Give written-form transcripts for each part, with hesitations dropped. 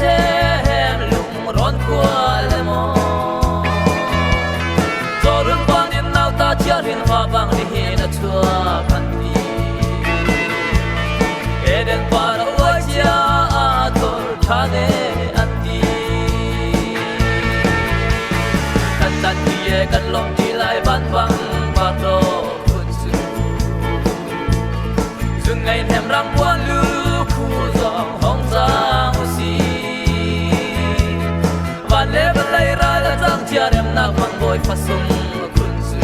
Bethlehem lungrawn khua le maw Cawrun pan in nauta chiahrin fa bang nihin a chuak an ti. Eden par a uai cia a tor ṭhan e an ti. Kan tan ti e kan lawm ti lai van bang par lo phun su. Zun ngei hnem rang puan lu khu zong hong cang u si. Van le vawlei ral a cang cia remnak mang bawi fasung khun su.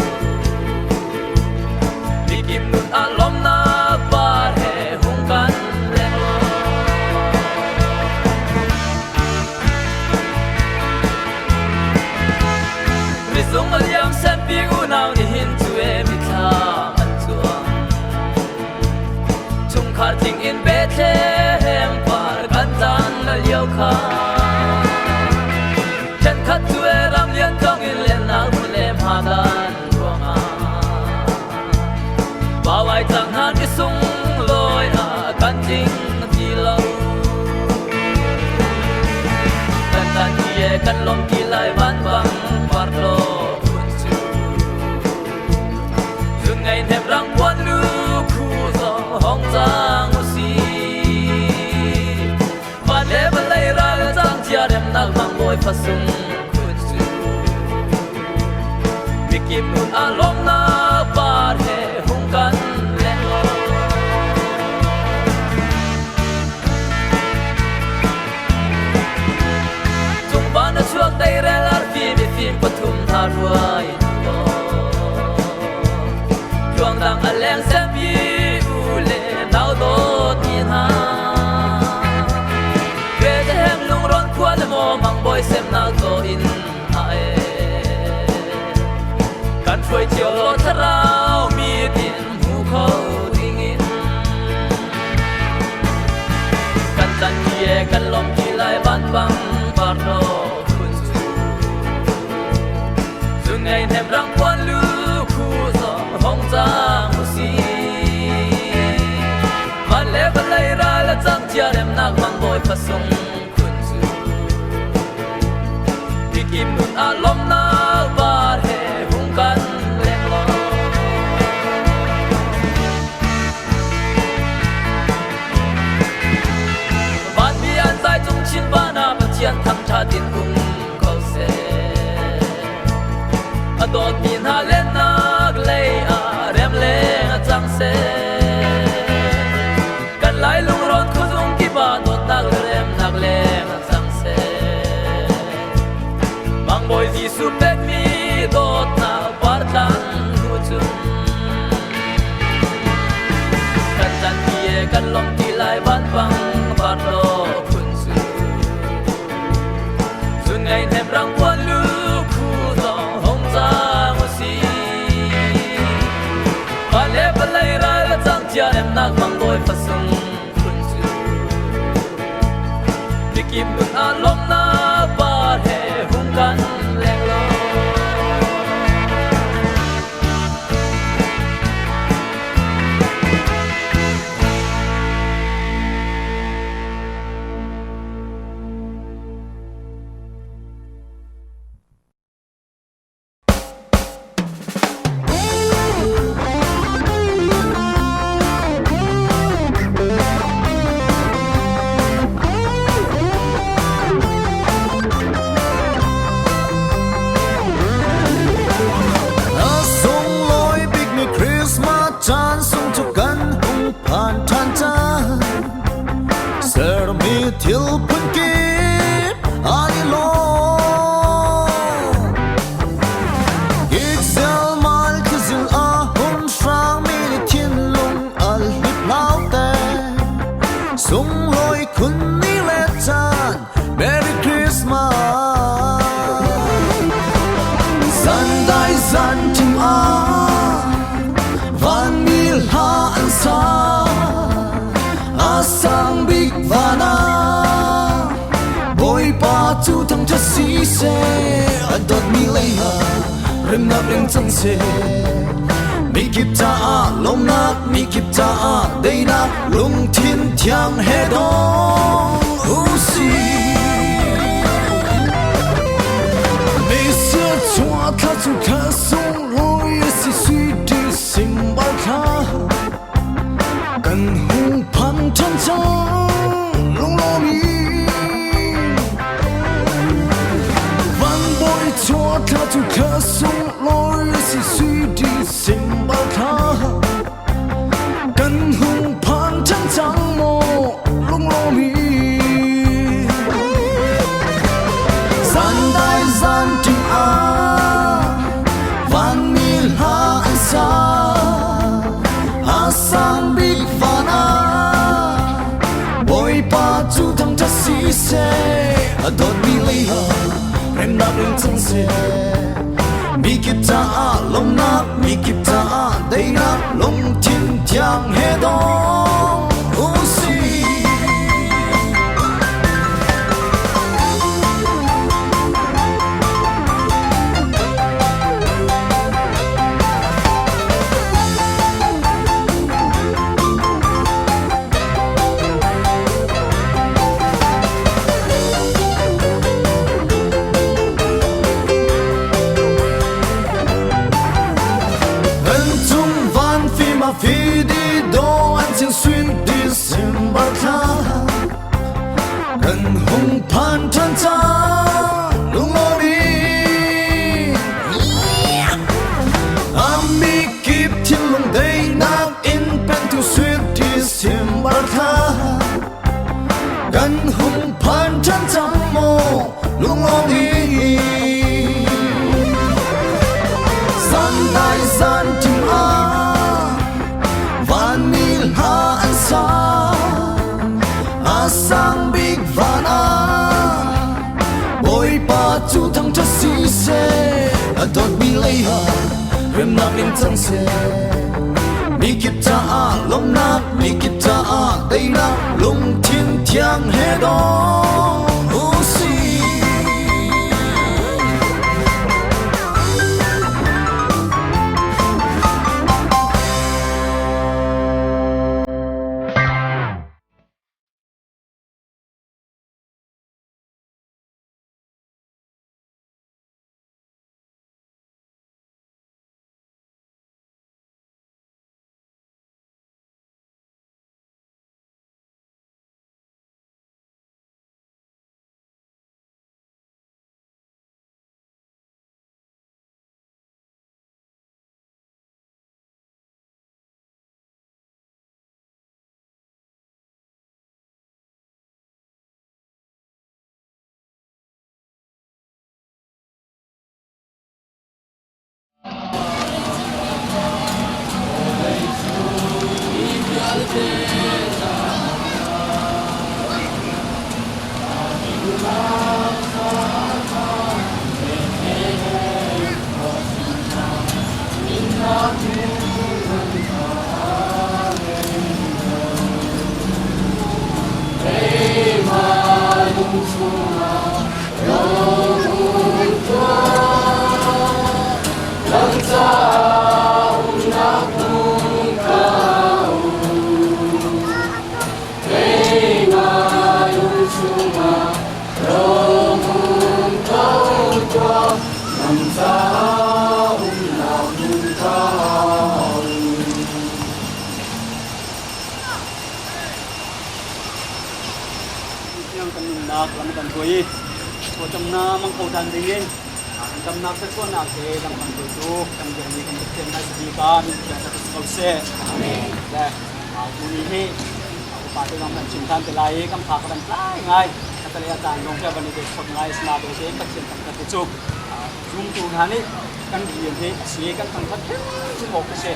Mikip nun ah lawmnak par he hung kan leng law. Mizung a liam senpi unau nihin cu e mithla an cuang. Chungkhar tling in Bethlehem par kan tlang na lio kha. Ṭhenkhat cu e ram lian tong in lennak le hmadan ruangah. Bawai cang hna ni sung lawi ah kan tling ti lo. Kan tan ti e kan lawm ti lai van bang par lo phun cu. Zun ngei hnem rang puan lu khu zong hong cang u si. Van le vawlei ral cang cia remnak mang bawi fasung khun cu. Mikip nun ah lawmnak par he hung kan leng law. Cung van a chuak teirel arfi mifim pathum hna ruai Tluang dang a leng sempi u le nau dawt mi hna. Bethlehem lungrawn khua le maw mang bawi semnak zaw in a e. Kan hruai cio law thlarau mi tin hmu kho dingin. Kan tan ti e kan lawm ti lai van bang par lo phun cu. Zun ngei hnem rang puan lu khu zong hong cang u si. Van le vawlei ral a cang cia remnak mang bawi pasung khun cu. Mikip nun ah lawmnak par he hung kan leng law. Vanmi an zai cung chin van ah Pathian thangṭhat in um ko seh. A dawtmi hna lennak lei ah rem le a cang seh. Kan lai lungrawn khuazung kip ah dawtnak le remnak leng a cang seh. Mang Bawi Jesuh pekmi dawtnak partlang hnu cun kan tan ti e kan lawmh ti lai vanpang par lo phun cu. Zun ngei hnem rang puan lu khu zong hong cang u si. Van le vawlei ral a cang cia remnak mang bawi fasung phun cu. Mikip nun ah lawmhnak par he hung kan leng law. A sunglawi bikmi Christmas caan sung cu kan hung phan ṭhan cang. Sermi thil phunkip an i lawm. Excel mal khazil a hun hrangmi nih thinlung a hliphlau te. Sunglawi khun ni le caan Merry Christmas. Zan dai zan ṭhim ah vanmi hla an sa. A sang bik van ah Bawipa cu thangṭhat si seh, a dawtmi lei ah remnak reng cang seh. Mikip caah lawmnak, mikip caah daihnak, lungthin thiang he dong u sih. cu thla sunglawi a si sui December thla kan hung phan ṭhan cang lunglawm in. Van bawi chuah thla cu thla sunglawi a si sui December thla kan hung phan ṭhan cang maw lunglawm in. Zan dai zan ṭim ah vanmi hla an sa, a sang bik van ah Bawipa cu thangṭhat si seh, a dawtmi lei ah remnak in cang seh. Mi kip caah lawmhnak, mi kip caah daihnak, lungthin thiang he dong u sih. Kan cung van fim a fidi do an cin suin December thla kan hung phan ṭhan cang lunglawm in. A mikip thinlung daihnak in pentu sweet December thla kan hung phan ṭhan cang maw lunglawm in. Zan dai zan ṭim ah vanmi hla an sa, a sang bik van ah Bawipa cu thangṭhat si seh, a dawtmi lei ah remnak ning cang seh. Mi kip caah lawmhnak, mi kip caah teinak, lungthin thiang he dong u sih. Tiang kan nunnak lam kan hruai i thlacamnak mang ko than ding in kan damnak thluachuahnak he lam kan hruaitu kan biakmi kan Pathian nai bik ah min thiang sak si ko seh. Amen. Le tuni hi upa te zong kan chim than te lai i kan phak kan tlai ngai. Khatale a caan zong van i ve khot ngai sina te se Pathian thangthat te cu zumtu hna nih kan rian hi a si kan thangthat hrimhrim awk a si.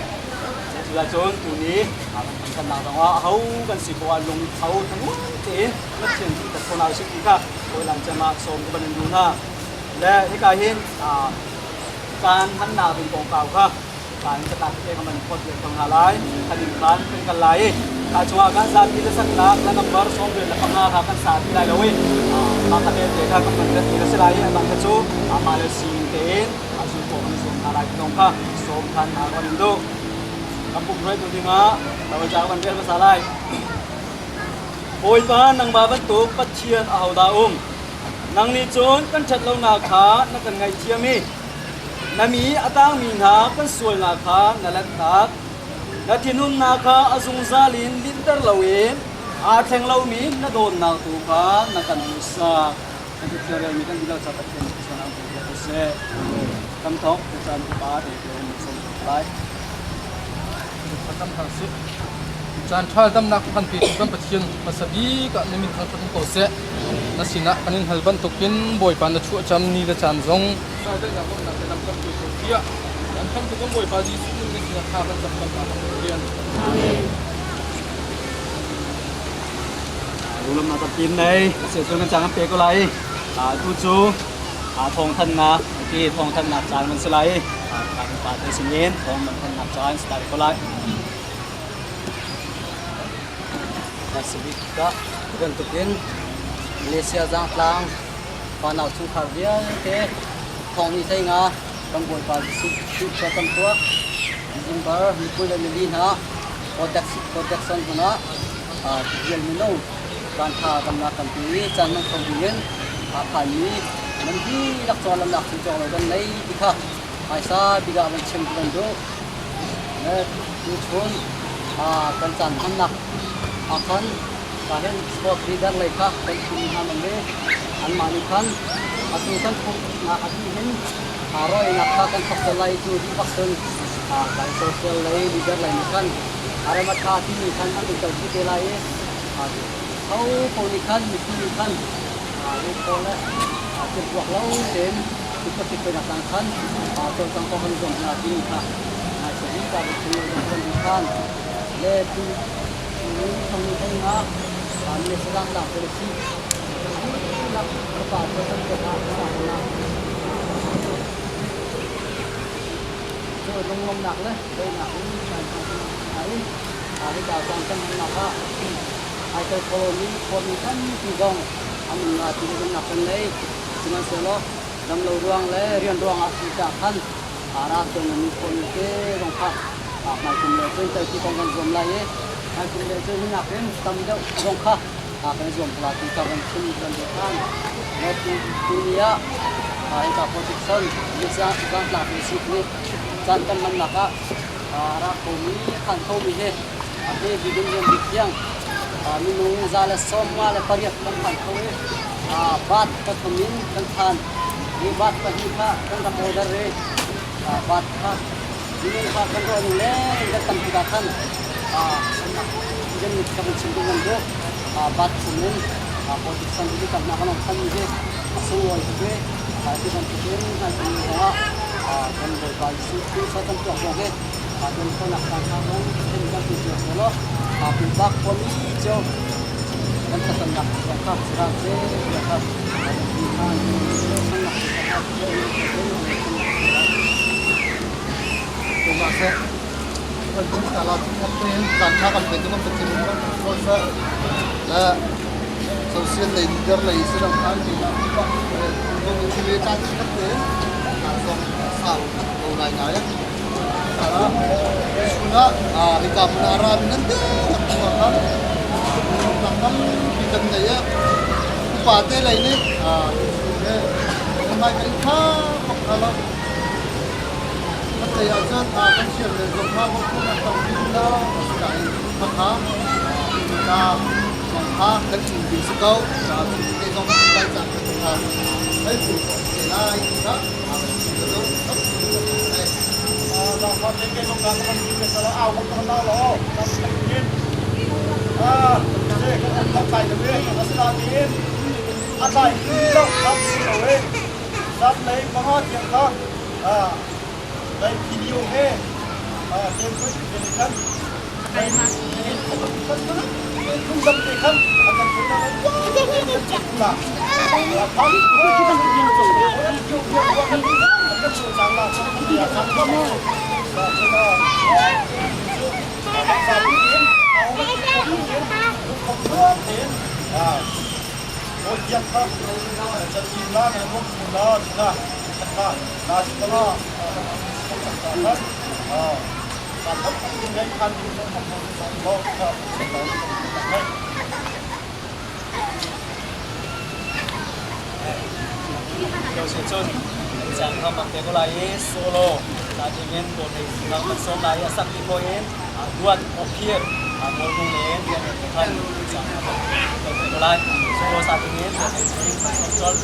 Cuticun tuni kan thangthatnak zong ah aho kan si ko ah lungtho thanuam tein Pathian thangthat ko hna usih ti kha hawilam cem ah sawm ka van in duh hna. Le hika hin caan hmannak ding kongkau kha kaan catlap tete ka man phawt ve ko hna lai. Khanin khan kan kal lai i kha chungah khan zapi hlasaknak hla number 75 kha kan sa ti lai lo i mah kha belte kha kan man ti a si lai i a dang kha cu mah le sining tein a zul khawh kan i zuam hna lai ti zong kha sawm than hna kan in duh. Kan pumhruaitu dingah Baibal kan rel hmasa lai. Bawipa nangmah bantuk Pathian ahodah um? Nang nih cun kan ṭhat lonak kha na kan ngaihthiam i Na mi a tangmi hna kan sualnak kha na lanhtak. Na thinhunnak kha a zungzal in linhter loin aa thleng lomi na dawtnak tu kha na kan hmuhsak. Kan Cathiang relmi kan dihlak ca Pathian nih thluachuahnak an pek ko seh. Tam thawk caan upa te te in som lai. Thlacam hna sih. Caan ṭha damnak kan petu kan Pathian hmasa bik ah na min thangṭhat in ko seh. Na sinah kan in hal bantukin Bawipa na chuahcam ni le caan zong daihnak lawmhnak he lam kan hruai ko tiah kan hramtu kan Bawipa Jesuh min na sinah thla kan cam kan pa kan Pathian. Lunglamnak kan pin nei se cun kan cang kan pe ko lai. Tu cu thawngthannak ti thawngthannak caan kan si lai. Kan pa te sinin thawng kan thannak caan si lai ko lai. Nasibik bantukin Malaysia zangtlang fanau chungkhar vialte thawng ni thei nga kan Bawipa Jesuh Khrih khua kan tuah December ni 24 hna protection hmun ah tibial minung caan ṭha damnak kan pe i caan hmang kho dingin aa phanmi nan dihlak cawlamnak cun cawk lo kan nei ti kha hmaisa bik ah van chim kan duh. Tuchun kan caan hmannak ah khan kahin sport leader lei kha kan thim hna man le anmah nih khan atu kan thawknak a dih hin rawinak kha kan thawk lai cu dih bak cun kai social lei leader lei nih khan a rem a ṭha timi khan an in kalpi te lai i ho ko nih khan mipi nih khan lungthaw le timhtuak lo tein kut nak tang khan cawlcang ko kan zuam hna timi kha nai ka kan khan le tu thong ni thei nga Malaysia lang policy lak pa ko kan ko ha na cu lunglawmnak le daihnak in caan ai hi ka caan kan nak ah ai tel kho mi khuami tampi zong an um nga ti nak kan nei. Sihmanhsehlaw damlo ruang le rian ruang ah si ca khan ra tuan mi khuami te zong kha hmaikum le cun telpi kong kan zuam lai i hmaikum le cun hinak in tam deuh zong kha kan zuam la ti kha kan chim kan duh than. Le tuni ah hika protection zangtlak sik nih caan kan hmannak ah ra khomi khan khomi he a hme bik in rian bik tiang minung 158 kan phan kho i bat pathum in kan phan i bat pahnih kha kan rak order i bat kha minung kha kan ruah ning le kan tam tikah khan kan kan chim kan duh bat thum in politics an i tamnak kan than mi hi a sunglawi tuk i ti bantukin hmai kum zongah kan Bawipa Jesuh Khrih sa kan tuak zong hi kan khuanak caan kha zong then kan ti cio seh law pumpak khuami cio kan thlacamnak zong kha sirang seh tiah kha kan ti khan sannak Tumah seh kan tum kala tum tein caan tha kan pe tu kan Pathian kan ko seh le social lei leader lei silang khan ti na pak le caan khat tein zong sau ko lai ngai. Chungah hika hmun ah ra mi nan dihlak cungah khan lungnak tampi kan nei i upa te lei nih he hmai kan kha bak hna lo. Kan lei ahcun kan thiam le zong kha bawmhnak tampi na asinain khakha ta zong kha kan ṭin ding si ko. Te zong kan caan kan kha hei phu te lai kha. Caan kha mak te ko lai i solo sa ding in dawt lei sinak kan sawm lai i a sak ti ko in duat ophir nawlnung len rian te khan caan kha kan te ko lai. Solo sa ding in dawt lei sing kan sawm colh.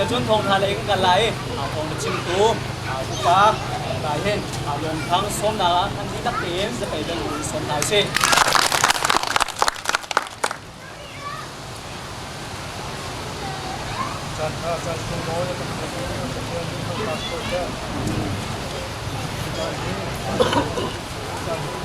Cun thawngtha lei kan kal lai i thawng na chimtu upa kai hin lawmthang sawmnak ah kan dihlak tein zapei beng in sawm hna usih. Caan kha caan sunglawi a kan pek i Pathian nih kan task ko seh. Caan hi caan hi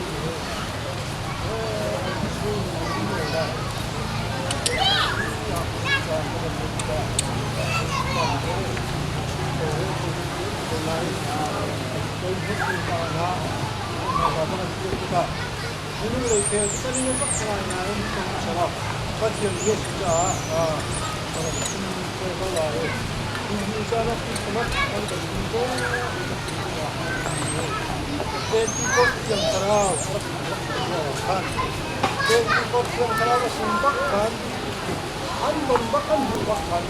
An don bak an hmuh bak khan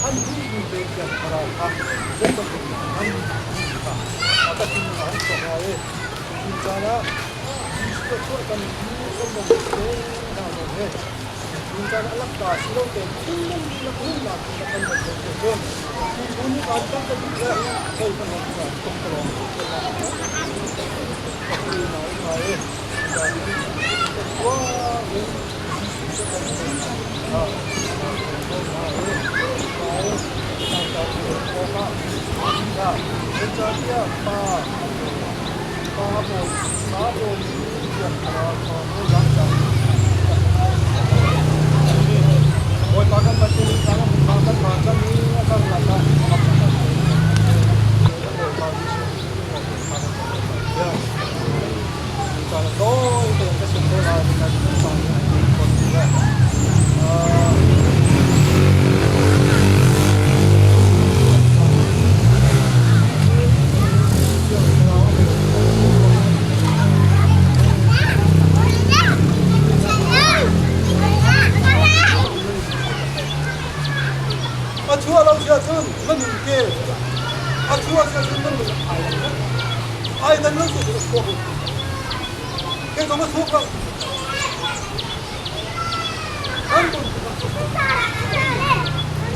an duhmi te thiang thlarau kha zeibantuk in an kha a ka thinlung ah an chuak lai i cu caan ah Jesuh a chuah kan kan bawmh te hna zong hi cu caan ah lakka si lo tein thinlung dihlak nunnak in kan bawmh lo te cun cu chung nih kan kan kan le thei kan hon caan tuk ka lawng A chuah lo sia cun na nun ke a chuah sia cun na nun ai ai dan lo cu a chuak lo ke zong a chuak lo kan nun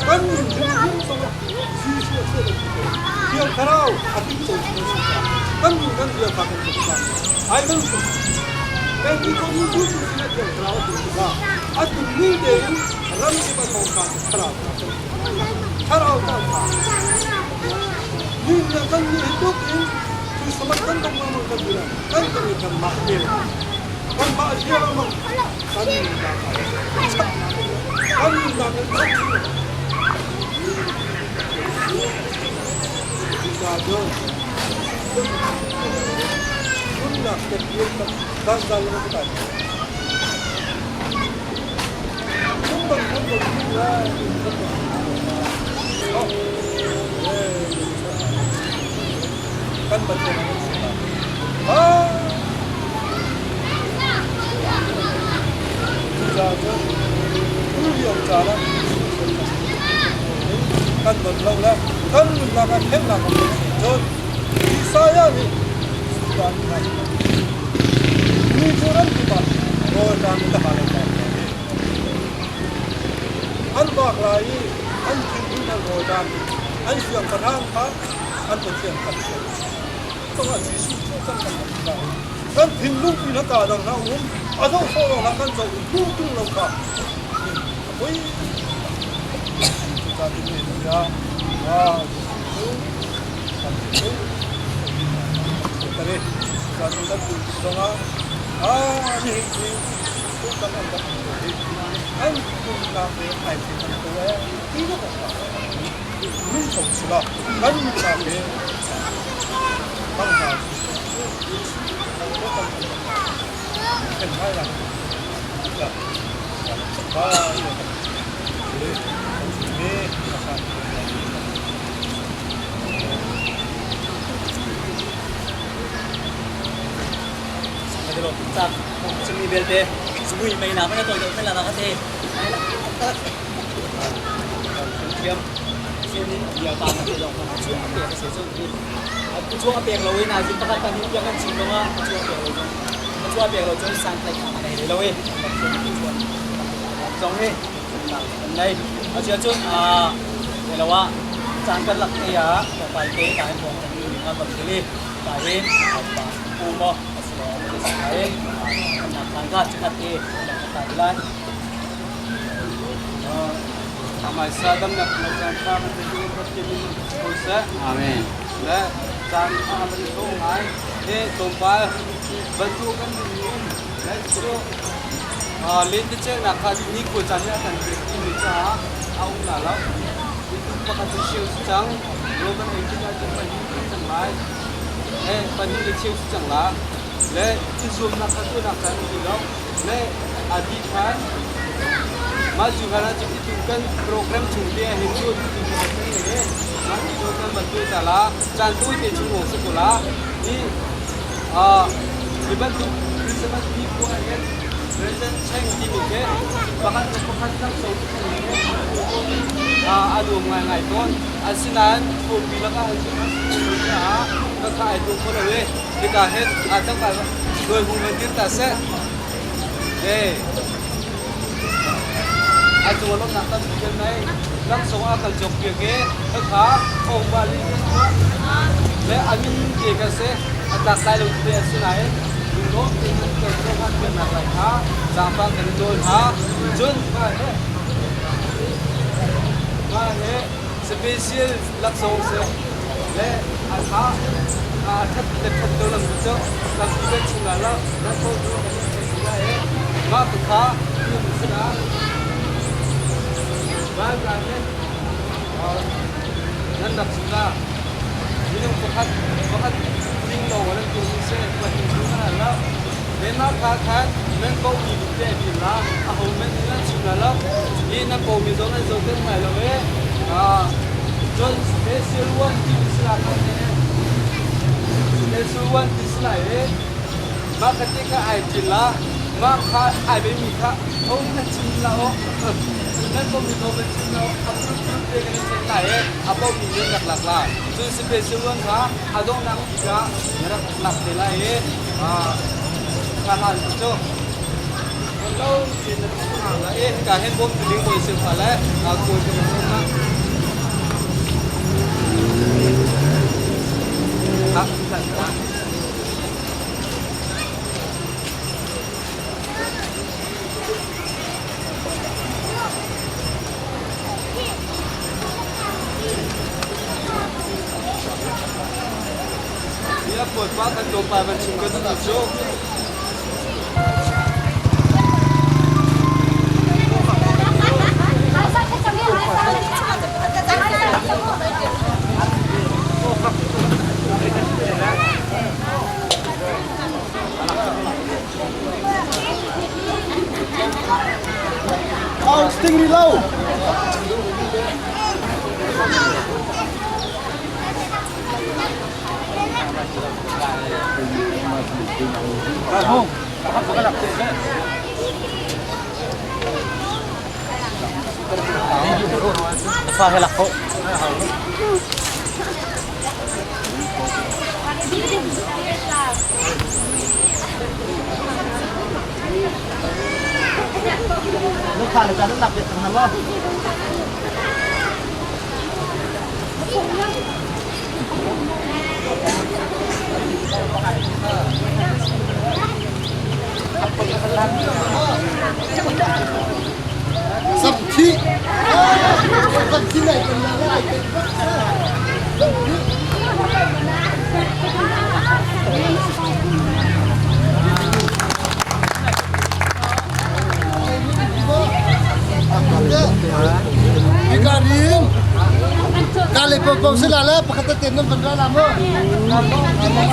kan nun hrimhrim zong Jesuh a chuah lo. Thlarau a tingco cu kan si caah kan min kan bia kha kan zumh caah ai bantuk Peki ko nu tu tu sin a Thiang Thlarau a tum tikah a tum ning tein ram kip a thawngtha cu thlarau kha kan thlarau thawngtha ni le kan nih hi tuk in Christmas kan dong lengmang kan ti kan kan i kan mah te kan mah zia lengmang kan nunnak ah chapnak kan nunnak in chap Kan don lo le kan nunnak ah thlennak a um cun Isaiah nih Sudan mi cu ram kip ah rawlṭam in a hal an vak lai i an thinhun an rawlṭam i an siangpahrang kha an pathian kha cungah Jesuh cu kan kan rak kan thinlung pi na ka dang hna um a zoh sawh lo hlah kan zoh tu tung lo kha a poi cuca ti ya ah Jesuh cu kan thinlung tare kan kan tu zongah ah ni hi tu kan an rak an tum nak he ai thei kan ko e ti lo ka min so sila kan min nak he bang hna kan hai la Chimmi belte zumui mei na mana toy toy la na te thiam bia pa na te long chu a pek se chu chu a pek lo in a jin pakhat kan piang kan chim longa chu a pek lo chung chu a pek lo chung san tlai kha nei lo e zong he nei a chia chun a lo a caan kan lak te a pai te ta hin bong kan ni nga bang thili ta hin pa pu mo asilo ai kan kan ka chikhat te ta lai. Hmaisa damnak na caan ṭha kan pe tu Pathian min ko seh. Amen. Le caan ṭha kan i ngai. He tlawmpal bantu kan um le cu lentecelhnak kha ni khua caan nih a kan pek timi caah a um la lo. Mituk pakhat cu cheu si cang. Rawl kan ei tik ahcun pahnih kan cang lai. He pahnih le cheu si cang la. Le i zuamnak kha tuahnak caan um ti lo. Le a dih khan mah cu khan ah cu kan program chung te ah hin cun kan ngei i mah ti cu kan van tuah ta la caan tawi te chung lawng si ko la hi hi bantuk Christmas ni khua ah hin present cheng timi khi pakhat le pakhat laksawng a nuam ngaingai tawn. Asinain thawpi lakah hin cun a si caah ka kha ai tuah kho lo i hika hin aa tlangval Luai Hung van dir ta seh. Hey. A cung lawmhnak tampi kan nei. Laksawng a kan cawk piak i khakha thawngba li kan tuah. Le a min te ka si. A tlak lai lo te a si nain lunglawm tein an kan cohlan piaknak lai kha zaangfang kan in nawl hna. Cun mah he special laksawng si le a tha a that le that lo lam cu lampi kan chung la lo nan ko tu kan in theih la e mah ka kha tu sina ba ka ne nan rak suna minung pakhat pakhat ding lo nan tu se pahnih tu na la le ma kha khan nan ko mi te bi la a ho men nan chim la lo i nan ko mi zong nan zo ten mai lo e cun special one ti sila kan ne special one ti sila e ma ka te kha ai tin la ma kha ai be mi kha ho nan chim la o nan ko mi ko ban chim la a pru pru te kan in la e a bo mi ne rak lak la cun special one kha a dong nak ti ka rak lak te la e ka han chu lo tin na la e ka hen bom tu ding boi sil kha le a ko tu na. Bawipa kan tlawmpal van chim ka duh cu. Au sting ri lo. Fa he lak ko. Nước pha là nước đặc biệt thằng nào Sam thi. Sam thi này còn là lại cái Sam thi. Ikarin. Kale po po sila la pakhat te nan ban la mo.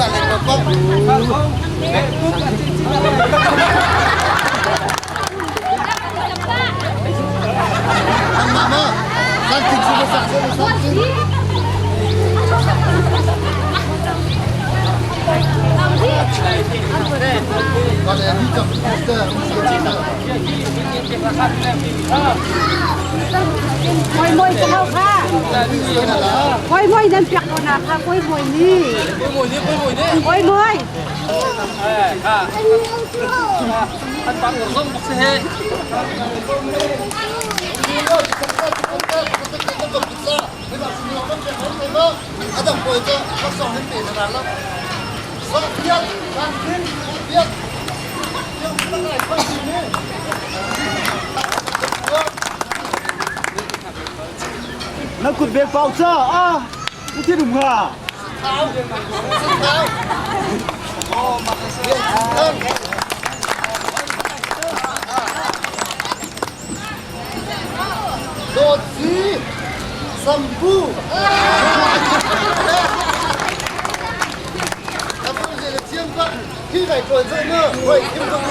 Kale po po. Ang mama. Santin sila sa santin. Kale ani ka Moi moi ka hau kha. Moi moi nan piak ko na kha moi moi ni. Moi moi. An pang zong bak se he. Adam poi cho các song lên tiền là lắm. Sok piat, santin, piat. Yang kita naik pasti ni. Na kut bek pau cha a. Na thi dum nga. Thao, thao. Dot si Sampu. Sampu gì là chiêm vạn khi phải cười dậy nữa vậy kim không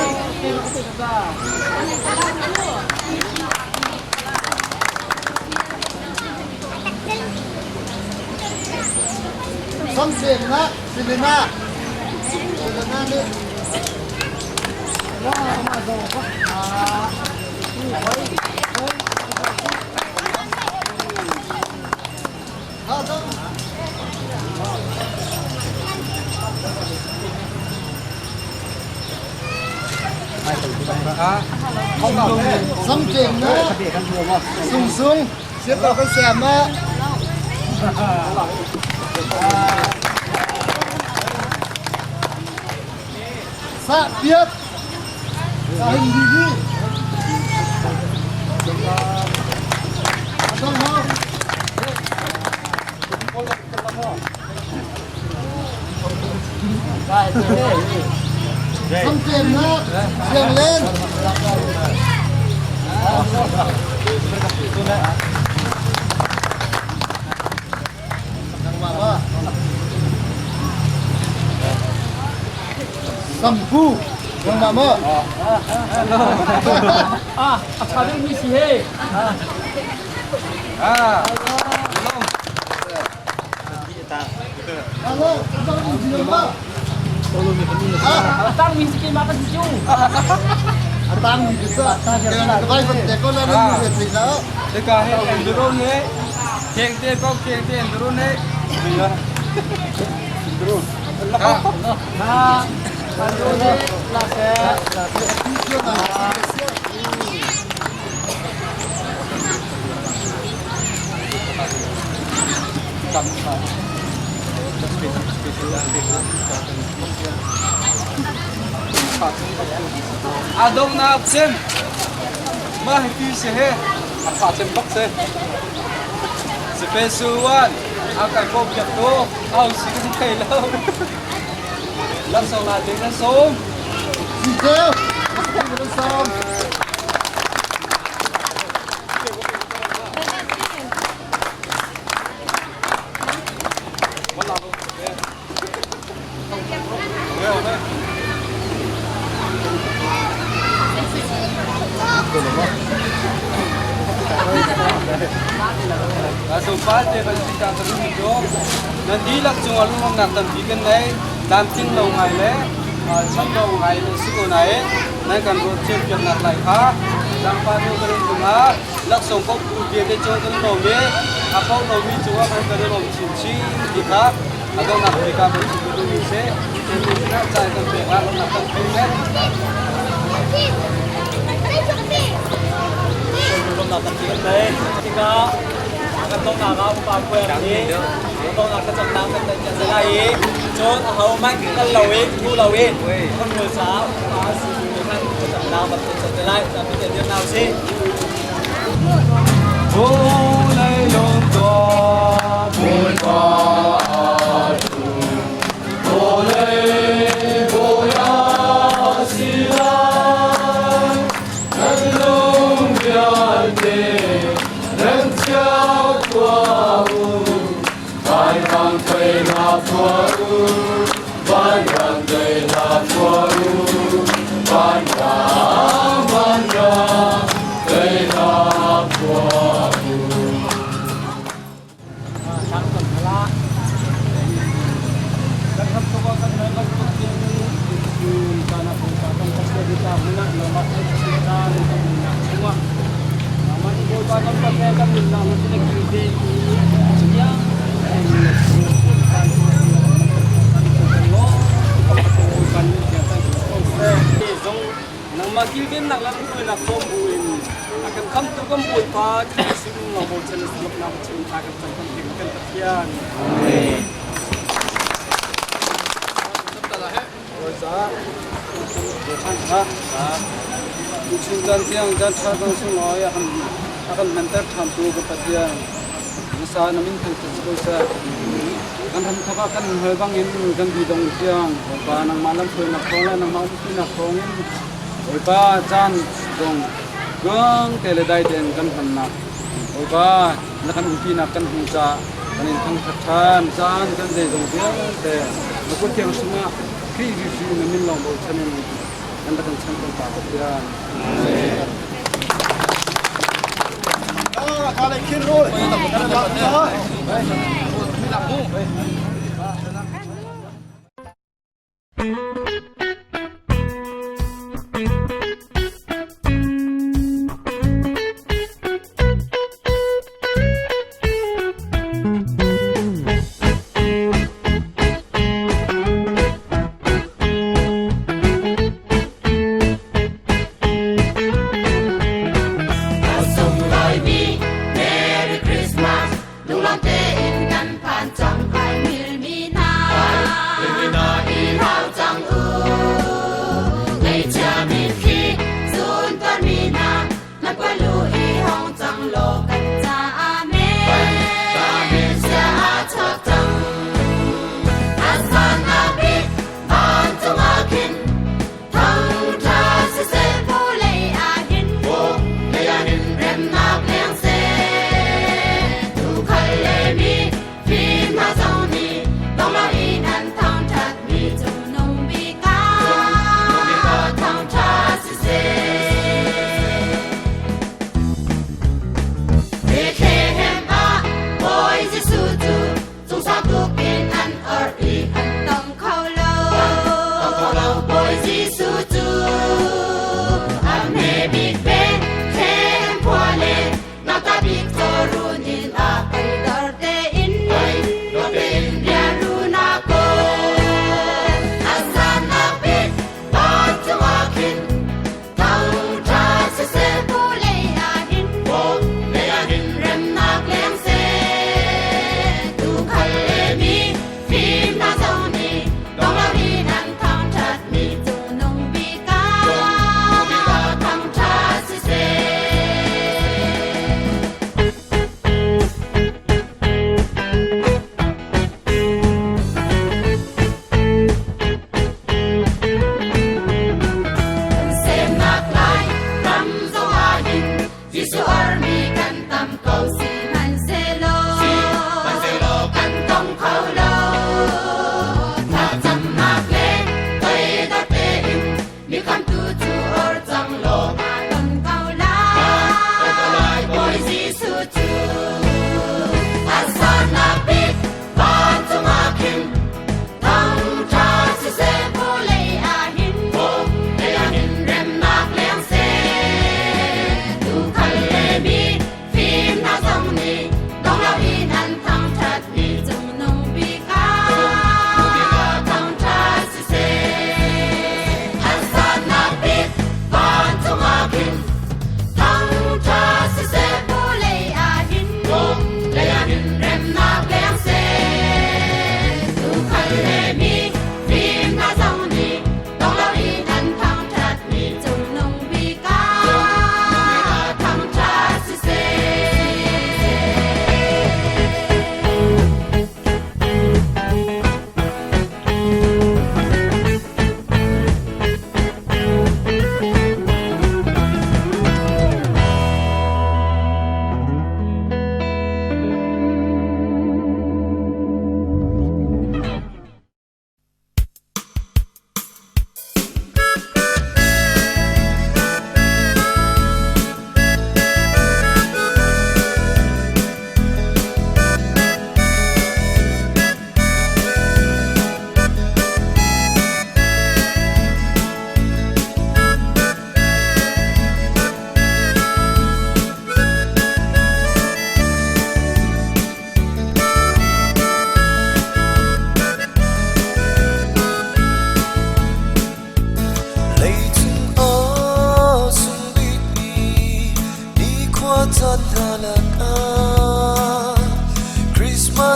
Sam tiền na, Selena. Selena ni. Ha, dong. Sam tiền na. Sung sung. Xếp vào cái xe mà. Sa biết. Sa hình gì đi. Xong không? Xong tiền nữa, tiền lên. Sampu, yang mama. Ah, a tha deuh mi si he. Halo, kita ni di mana? A tang mi si ke ma kan si cu. Atang bisa. Jangan kebai pentekon lah ni cerita. Teka he enduro ne. Keng te pau keng te enduro ne. Ha. Ando ne la se. Adong na chem. Ma hi ti se he. A pha chem bak se. Special one. A kai ko piak to. Au si kan thei lo. Laksawng la ding kan sawm. Siseh, kan sawm. Nan dihlak cungah lunglawmhnak tampi kan ngei. Tlamtling lo ngai le cham lo ngai na si ko nain nan kan ruat thiampiaknak lai kha zaangfah nu kan in cungah laksawng kawptu vialte cung kan lawm i a paoh lomi cungah kan kan i lawm chinchin ti kha a donghnak bik ah kan chim ka duhmi si. Cun sinah caan kan pek ah lawmhnak kan pek met. Lawmhnak tampi kan ngei. Tikah kan donghnak ah upa puai nih donghnak thlacamnak kan neih cia lai i cun ahohmanh kal loin thu loin kan hmual caah upa sibu nih khan thlacamnak van kan cam te lai. Zapi te dir hna usih. Nangmah kilvennak le hruainak sawm buin a kan khamtu kan Bawipa Khrih sin lo bochan in lawmhnak chim thla kan cam kan pek kan Pathian. Amen. Chung caan tiang caan ṭha cang sunglawi a kan hmanter ṭhantu ka Pathian. Nasa na min thangṭhat si ko seh. Kan ram thawk ah kan hal bangin kan bi dong tiang Bawipa nangmah lamhruainak thawng le nangmah umpinak thawngin Bawipa caan zong tluang te le dai tein kan hmannak Bawipa na kan umpinak kan hmuh caah kan in thangṭhat ṭhan. Caan kan zeizong vialte na kut thiang chungah Khrih Jesuh na min lawng bochan in kan rak kan chanh ko ta Pathian. Merry Christmas, lunglawm tein kan phan cang kai mi.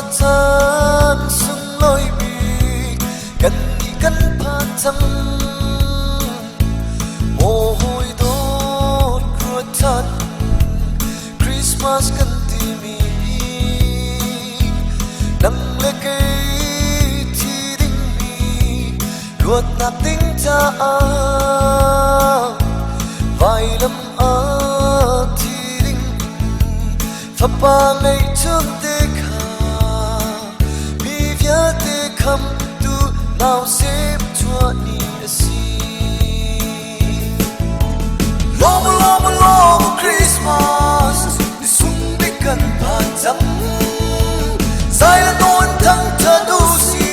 Christmas caan sunglawi bik kan nih kan phan cang. Maw hawi dawt ruat ṭhan Christmas kan timi hi nang le kei thi dingmi luatnak ding caah vailam ah thi ding in fapa ngeihchun te kha mi vialte khamtu nausem chuah ni a si. Lawm lawm lawm Christmas ni sung bik kan phan cang. Zai le nawn thang than u si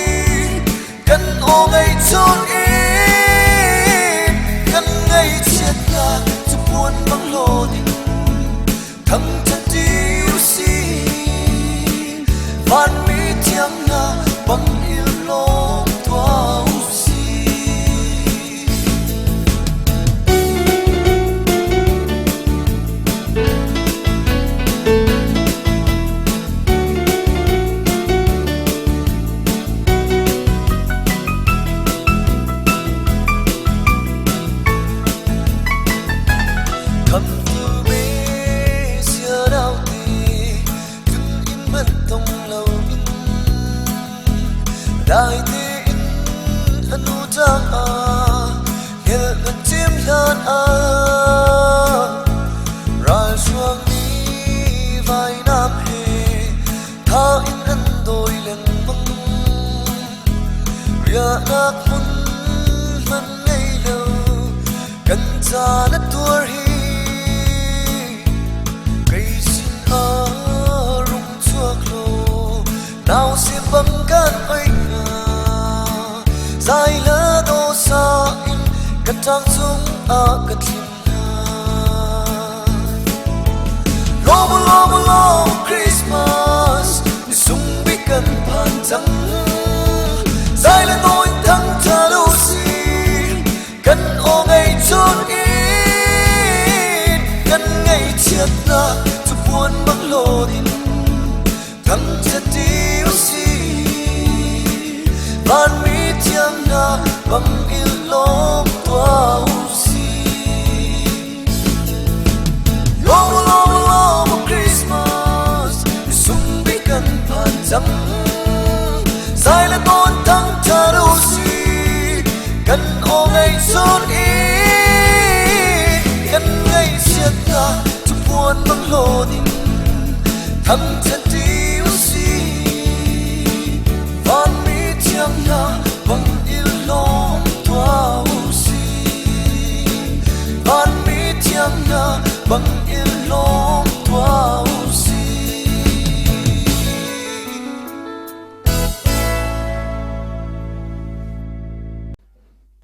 kan aw ngei chun in kan ngaihchiatnak cu puan bang hlawn in thangṭhat ti u si. Vanmi thiang hna bang i lawm tuah u si. Khamtu Messiah ti tun in man tong loin dai tein anu caah hngelh nan cim hlan ah ralhruang nih vainam he tha in an dawi lengmang. Riahnak hmun hman ngei lo kan ca na tuar hi kei sin ah rung chuak law nau sim bang kan oi nga zai la do sa in ka tang chung ah ka thlim hna. Lawm lawm lawm Christmas ni sung bik kan phan cang. Zai le nawi thang tha lu si kan aw ngei chun in kan ngaihchiatnak cu puan bang hlawn in thangṭhat ti u si. Vanmi thiang hna bang i lawm tuah u si. Lawm lawm lawm Christmas ni sung bik kan phan cang. Zai le tawn thangṭhat u si kan aw ngei chun in kan ngaihchiatnak cu puan bang hlawn in thangṭhat ti u si. Vanmi thiang hna bang i lawm tuah u si. Vanmi thiang hna bang i lawm tuah u si.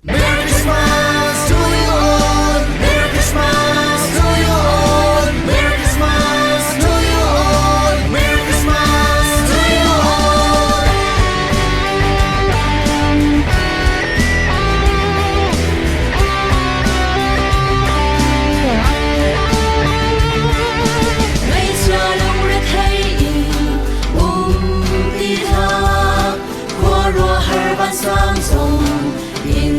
Merry Christmas to you all. Merry Christmas to you all. Merry Christmas to you all. Merry Christmas to you all. Ngaihchia lungrethei in um ti hlah, khuaruahhar vansang zong in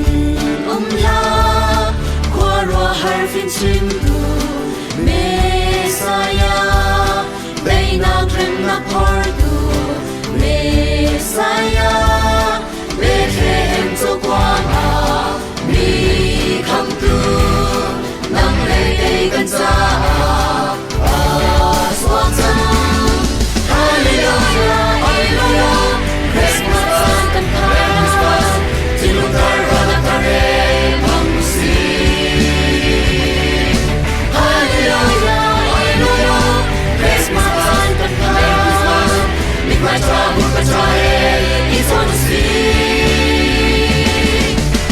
um hlah, khuaruahhar fimchimtu Messiah, daihnak remnak phortu Messiah, Bethlehem cawkuang ah mi khamtu, nang le kei kan caah aa suak cang. Hallelujah, Hallelujah, Christmas caan kan phan, thinlung thar ruahnak thar he hmang usih. Hallelujah, Hallelujah, Christmas caan kan phan, mithmai ṭha hmurka ṭha he i chawn usih.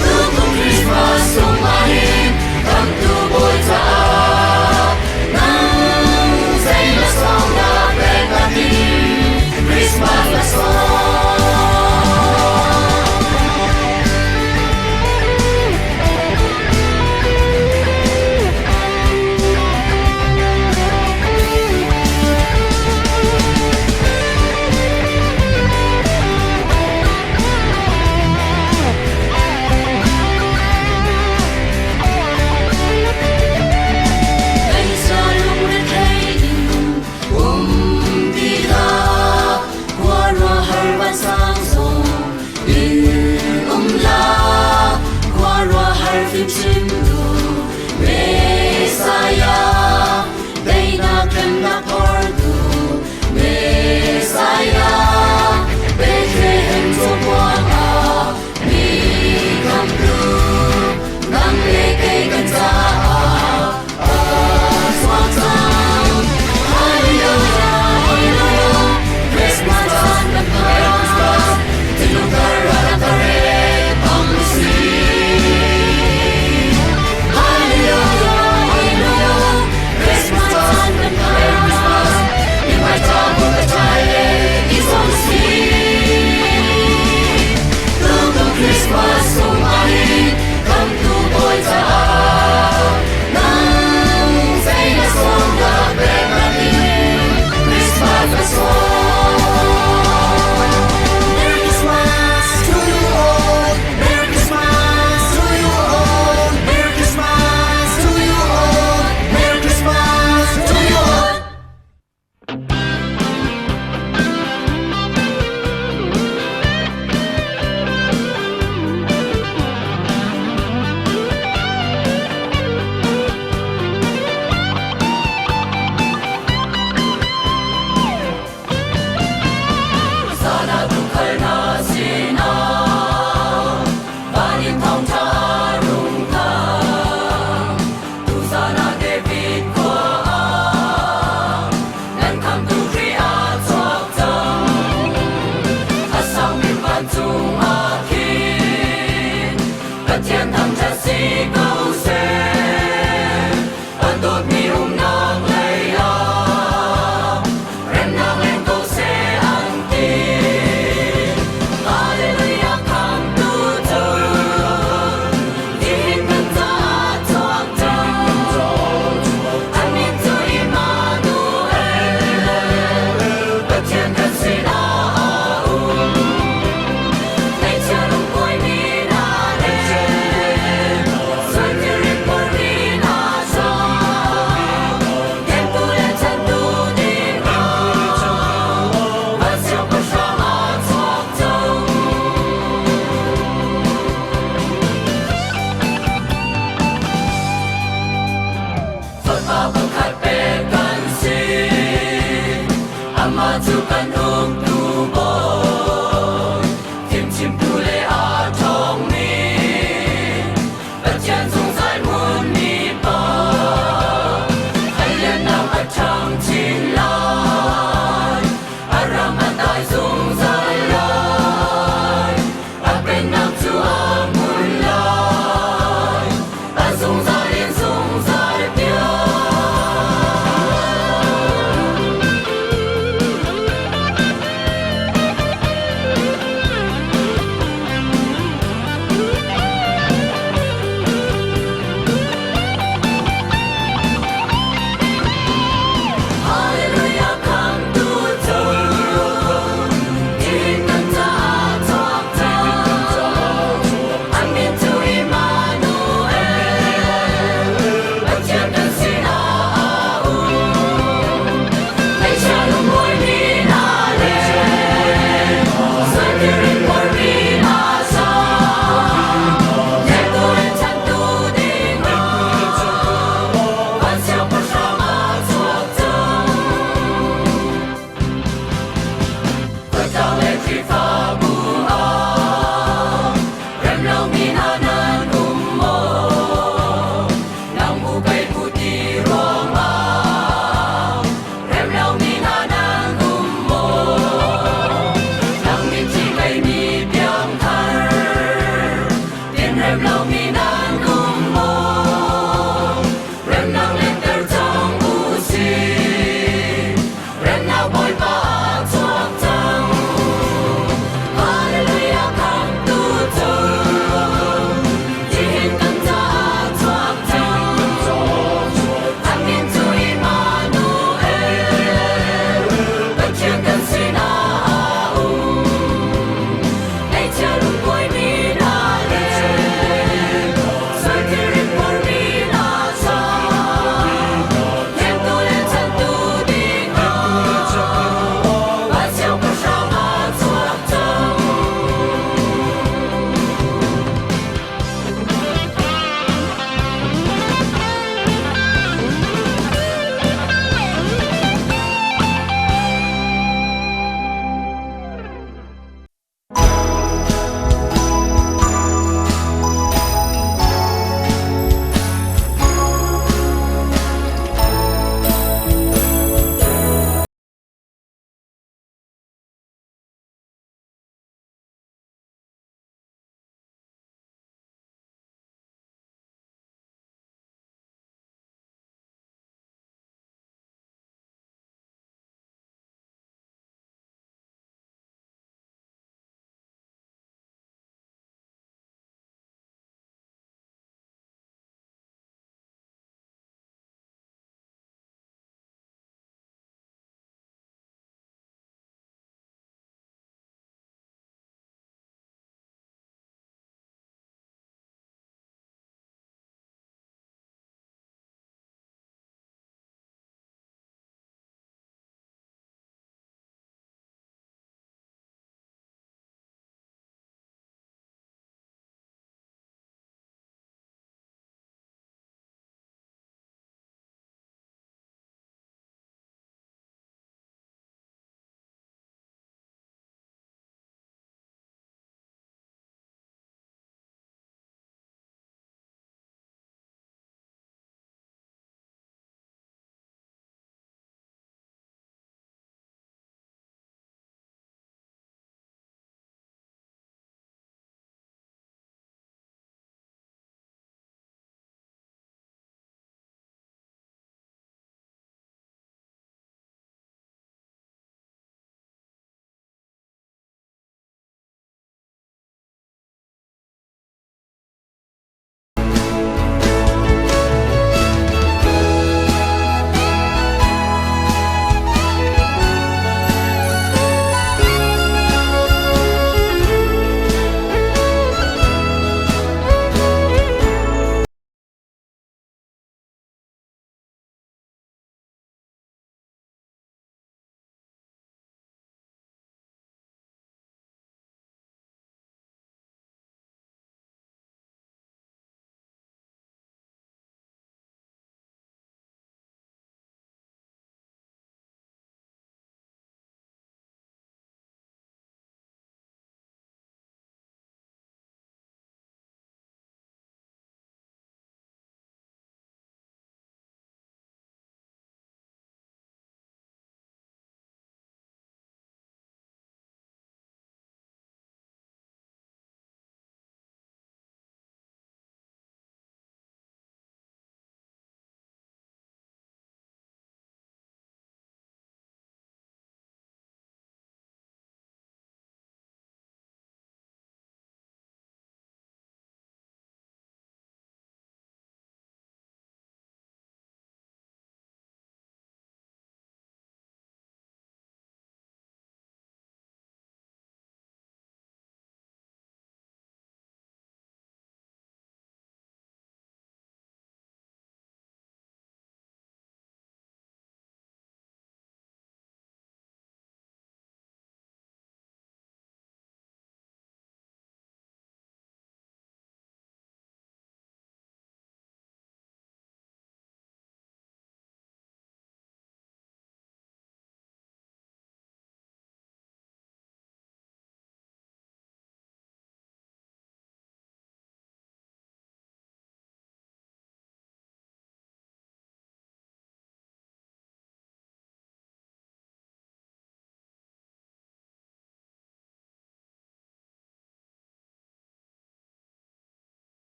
Tukum Christmas sung ahhin khamtu Bawi caah nang zei laksawng dah pek na tim Christmas laksawng. chimtu Messiah, daihnak remnak phortu Messiah, Bethlehem cawmuang ah mi khamhtu, nang le kei kan caah a chuak cang. Hallelujah, hallelujah, Christmas caan kan phan. Thinlung thar a rak thar e, bang si.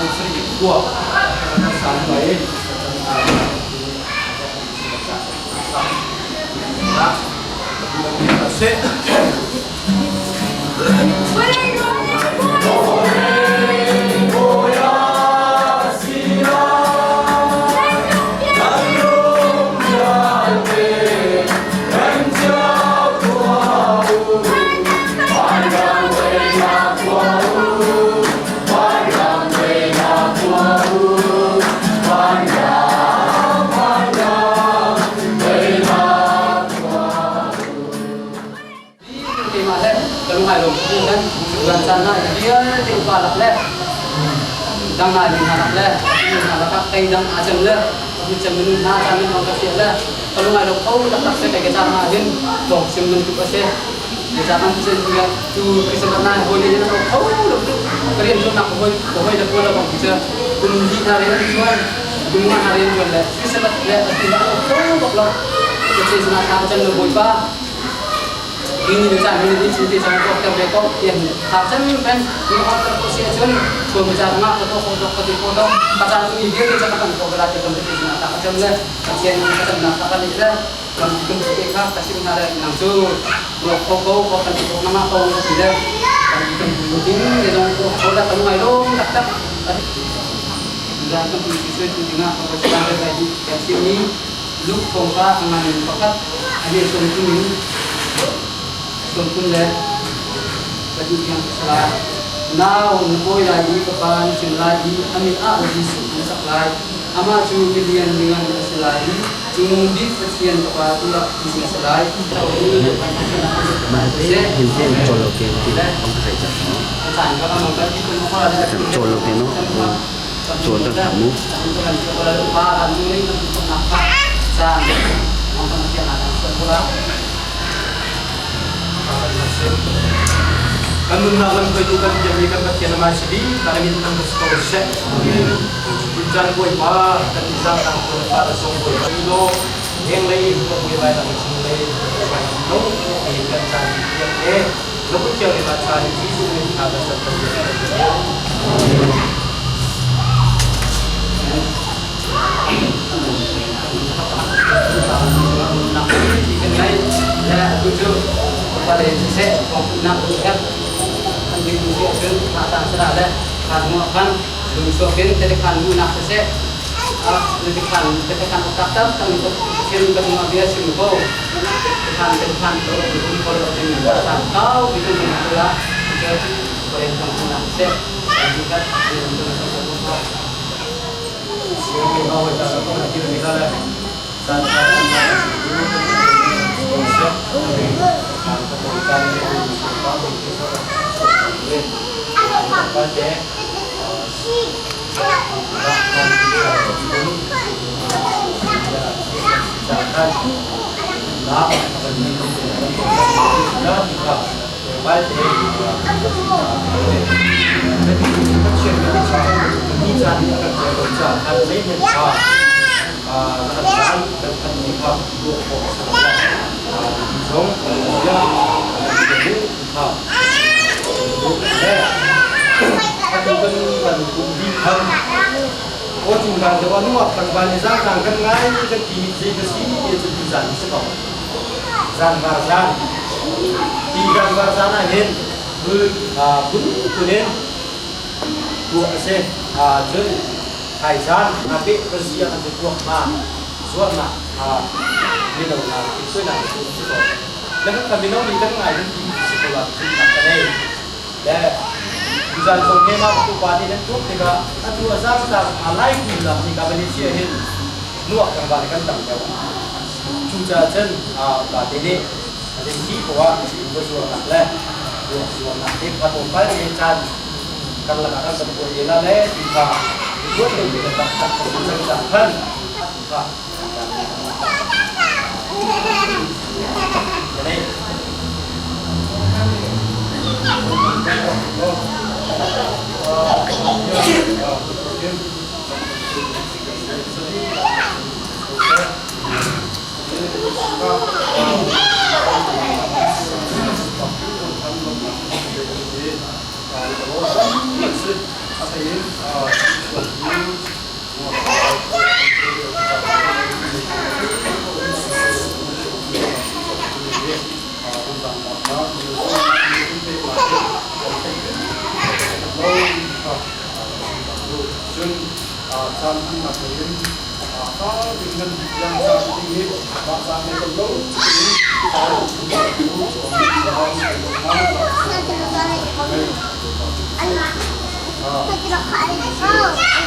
Sarih kua kan san lai Keimah le ka lungai lo kan tuan caan ah vialte upa lak le dang ngai mi hna lak le mi hna lakah kei dang aa cem le mi cem minung hna caan min ka fiah le ka lungai lo kho taktak se kai ka caan ah hin tlawng sim bantuk a si. Zeicah kan cun tu Christmas na hawi le nan kho lo tu ka rian tuannak ka hawi ka hawi le pawl lo bang cu kum li hna rian an tuan kum nga hna rian tuan le Christmas le atu le an kho bak lo ka ce sana tha chan lo bawipa ni ni caan ni ni te cang ko ter ve ko tian tha chan pen ni on ter ko si cun ko mi cha nga ka to ko to ka ti ko to ka chan mi vialte cha ka kan ko bala te kan te sana ta ka cham le Pathian ka cham nak ka kan le kan kan te kha ka chim hna le nang cu ruak ko ko ko kan ko nama ko ti le kan kan ding le zong ko ko la kan ngai lo tak tak dan kan ti sui tu dinga ko ka le bai di ka chim ni luk thong ka ngan pakhat ani som tu min som tum le padi tiang sala nau na poi lai i papa na chim lai i amin a Jesuh na sak lai Amah cu milian mingan a si lai i Cungnung Bik Pathian Fapa tiah ti a si lai. Kan nunnak lamhruaitu kan biakmi kan Pathian amah si bik kan min thang si ko seh. Caan Bawipa kan i zaangtang ko na fale zong Bawipa i law lenglei buai lai lang chunglei no in kan caan tiang te na kut thianghlim ah chaan Jesuh min thla kan cam kan Lungchuak in tetekhan duhnak siseh, tetekhan tetekhan taktak kan Pathian kan cungah bia chim ko. Tetekhan tetekhan to um ko lo timi caan kau bi kan kan la ke koren kan nak siseh. Kan kan Cun caan hmannak in fak in nan biang caan ding hi mah caan he kan lo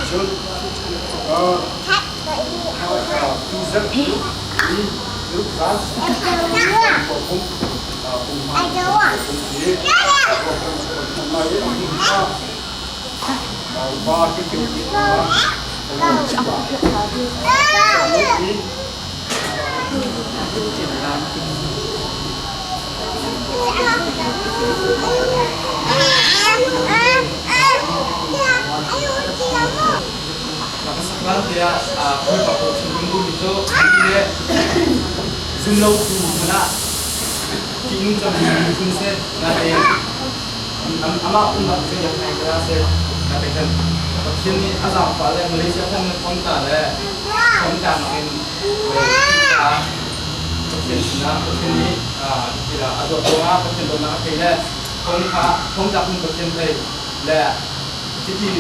Cun tu zarh ni ruk zan Tiah Khrihfa pawl chim kan duhmi cu le zumlotu hmanh ah ṭihnung cangmi miphun si natein amah pumpak cu biak ngai ka si natein Pathian nih a zaangfah le Malaysia thong na thong ta le thong tlaknak in Pathian sinah Pathian nih a dawt ruangah Pathian dawtnak a thei le thong kha thong tlak in Pathian thei le cuti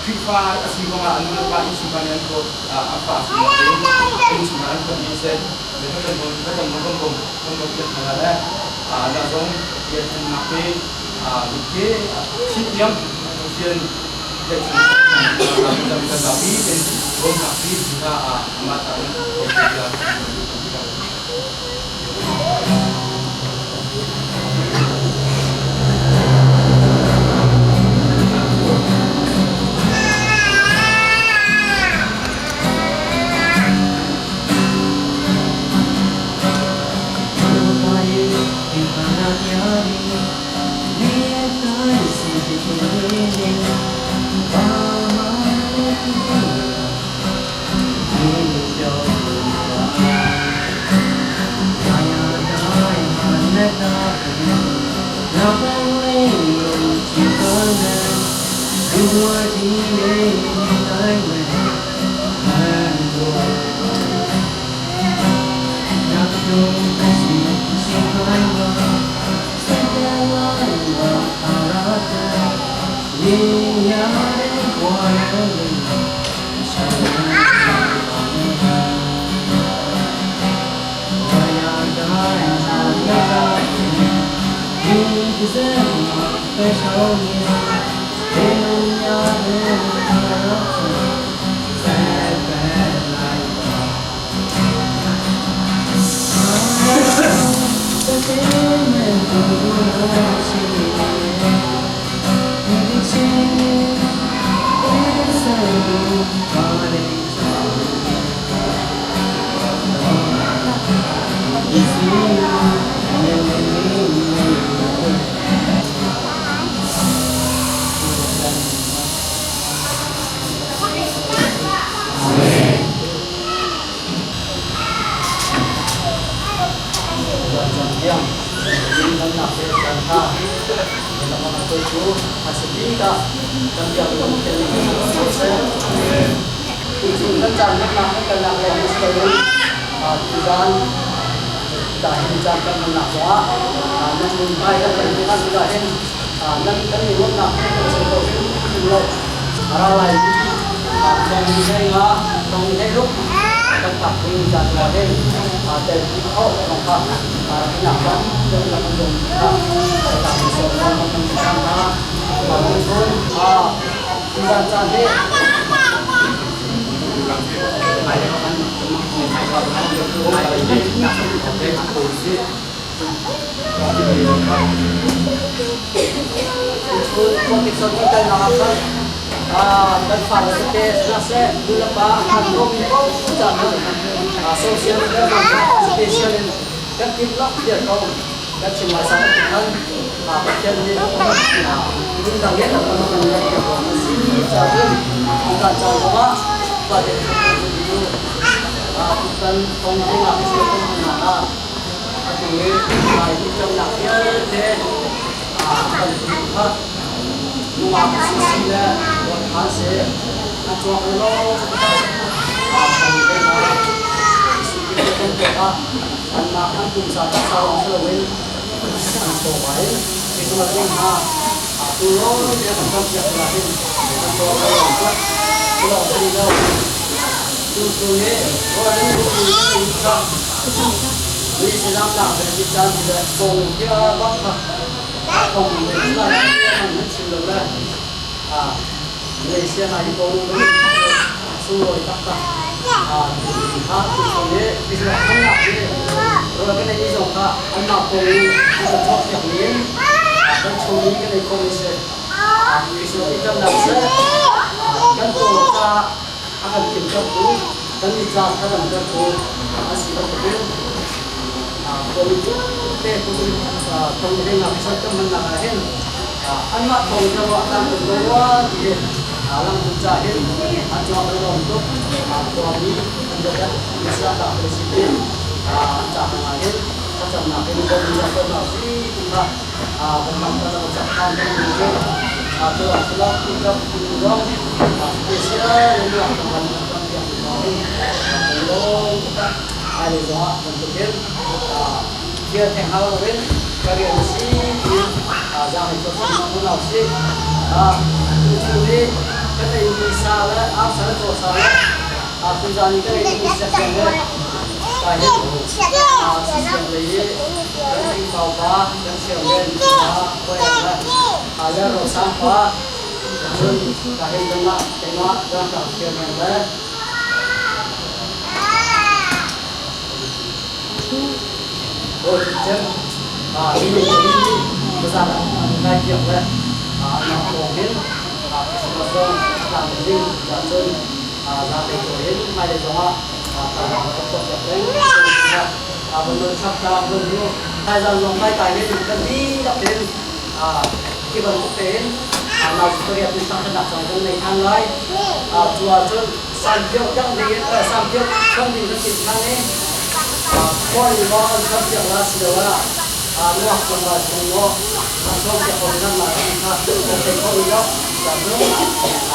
Khrihfa a si ruangah a nu le pa innchungkhar nih an dawt a fa a si nain innchungkhar an phawtmi a si. Kan kan kan bawm kan bawm piak hna le na zong Pathian thannak hi mitke thi tiang Pathian tlaihchan kan zapi in bawmnak hi kha amah ca in A chuak lo anmah an pumsa taksa lawng si loin an chawva in Christmas ding hna tu lawng te kan campiak tikah hin an caw lo lawng tuah cu lawng si lo tu chung i rawl an duhmi kan in kha mi sinam nak le ti caan ti le kong kia bak kha kong le man nan chim lo le Malaysia hna hi kong sunglawi taktak kha tu chung i Christmas hmannak hi rawl kan ei mi zong kha anmah kong in an kan cawkpiak mi in kan chung i kan ei khawh mi si. Christmas i ṭamnak seh kan paw ca a kan thimtertu kan mi ca a damtertu a si bantukin khuami vialte thong hengah Christmas kan hmannak ah hin anmah thawng in ruah tlang kan ko rua ti hi lamhmun ca hin an cuak an lawm tuk. Khuami an biatak Messiah ta kan si ti an ca hna hin thlacamnak in bawm in ko hna si ti kha kan langhter lo cak than kan duh cu cu ah cu tlak zong special in ruah kan kan kan biak hna hin kan lawm taktak. Hmailei zongah bantukin thil theng hau loin ka rian a si tiin zaanglei tuah hna usih. Tuchun i kan eimi sa le arsa le cawsa le tuzaan i kan eimi siakeng le ka hin siang lei i kan hringkau pa kan chairman pa Khuaeng le le Rosang pa cun ka hin kanmah keimah ralkap chairman le Sampiok dang ding in sampiok chom ding kan timh than i khuai maw an chom piak la si lo ah nuak tlangval chung maw an chom piak ko nan la ti kha kan thei kho rih lo. Cun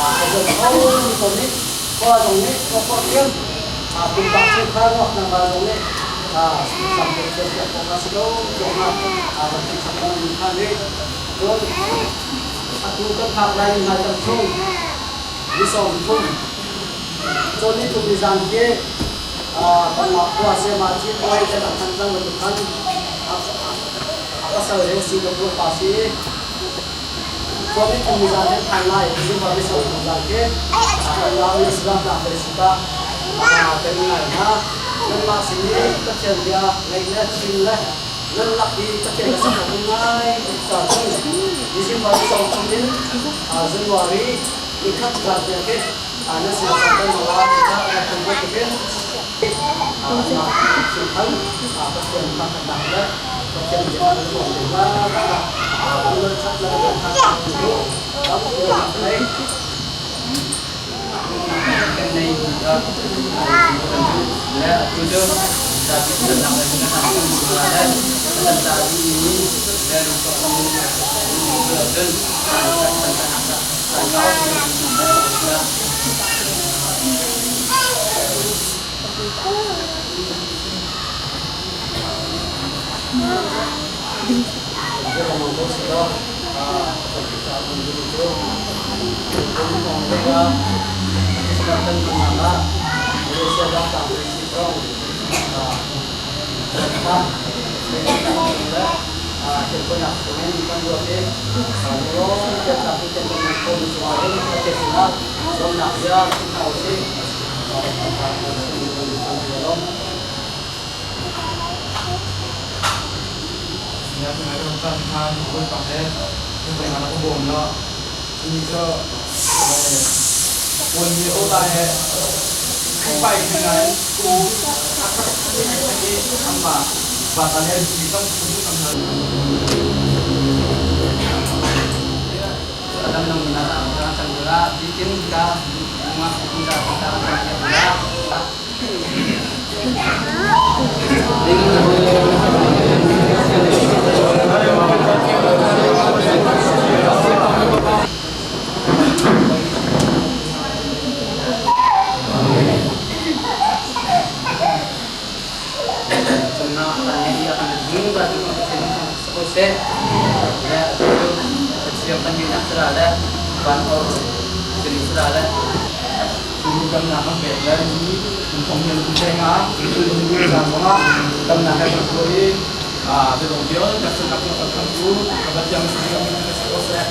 a zon kho ko nih khua zong nih khua khua thiam pumpak chungkhar nuak tlangval zong nih sampiok chom piak ko kha si ko tiah van kan chap lengmang than rih. Cun atu kan phak lai ni hna tam chung Ni 30 cawn ni thum ni zan khi kanmah khua Sayama Cin Oi kan rak thanh cang bantuk khan a pasal he Singapore pa si cawn ni thum ni zan he phan lai December ni 30 zan khi kan nau Islam nak le sita kan ngai hna nanmah sin i Pathian bia ngaih le chim le nan lak i Pathian ka sak ngai ca cun December ni 30 in January nikhat zan tiang khi nan sinah kan mala ka kan bantukin singkhan Pathian thangṭhatnak le Pathian bia kan tuah te la kan chat la kan cu lei kan nei mi kha kan duh le atu cu zapi thannak le kan kan le kan ta mi le lungtok mi cun Van Or Sini Sara le Damnak kan pek le kum thong hian kum theng ah caan zongah damnak he kan tuah i biadong vialte sualnak kan kan khamtu ka Pathian sin kan si ko seh.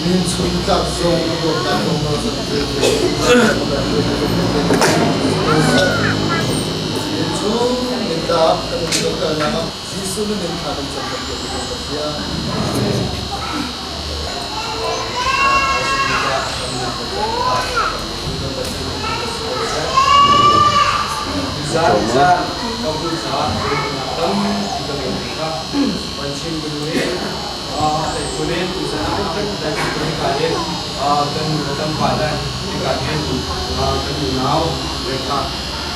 Nihin chun tlak zong a dawtnak zong na zan Nihin chun nitlak kan um kalnak ah Jesuh na min thla kan cam kan piak kan Pathian. Zan zan ka bu sa tam ka ngai kha pan chim bu ni Kunin kan nu le kan pa le hika hin kan unau le kha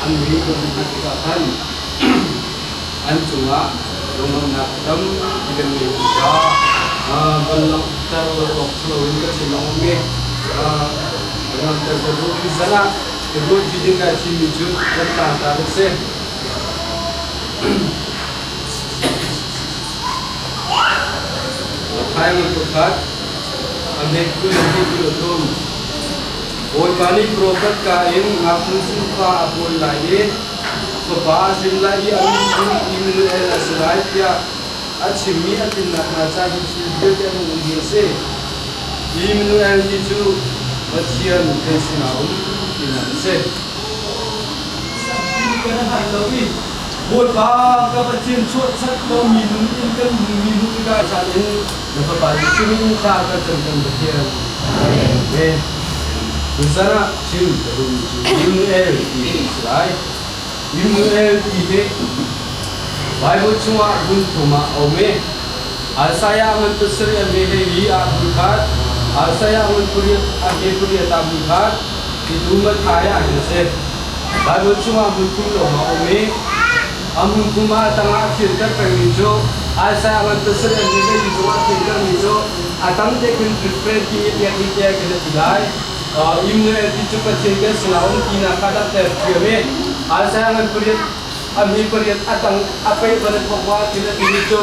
an mi kan hmuh hna tikah khan an cungah lunglawmhnak tampi kan ngei ti kha van langhter lo awk ṭha loin ka thin a um i van langhter ka duh. Tuzan ah ka ruahpi ding kai thimmi cu kan tlangtar a si. Thaimung pakhat, a hmet 22 23. Bawipa nih profet ka in ngaknu sinfa a pawi lai i fapa a hrin lai i a min cu Immanuel a si lai tiah a chimmi a tlinnak hnga ca hi thil vialte an um hi a si. Immanuel ti cu Pathian kan sinah um tinak a si. Kan hngal lo i Bawipa ka Pathian chuahchat lomi nun in kan hmumi hmuh tikah caan in na Fapa Jesuh min thla kan cam kan Pathian. Amen. Tuzan ah chim ka duhmi cu Immanuel ti hi a si lai. Immanuel ti hi Bible chungah hmun thum ah a um i Isaiah ngan pasarih a hme hleili ah hmun khat, Isaiah ngan pariat a hme pariat ah hmun khat, ti tu Matthai ah hin a si. Bible chungah hmunthum lawng a um i a hmunthum ah a tangah a fianter pengmi cu Isaiah ngan pasarih an hei mi zongah a fiantermi cu a tam te khin different timi pekmi te khin a ti lai. Immanuel ti cu Pathian kan sinah um tinak kha langhter thiam i Isaiah ngan pariat a mi pariat a tang a peih van a thawk wa khin a timi cu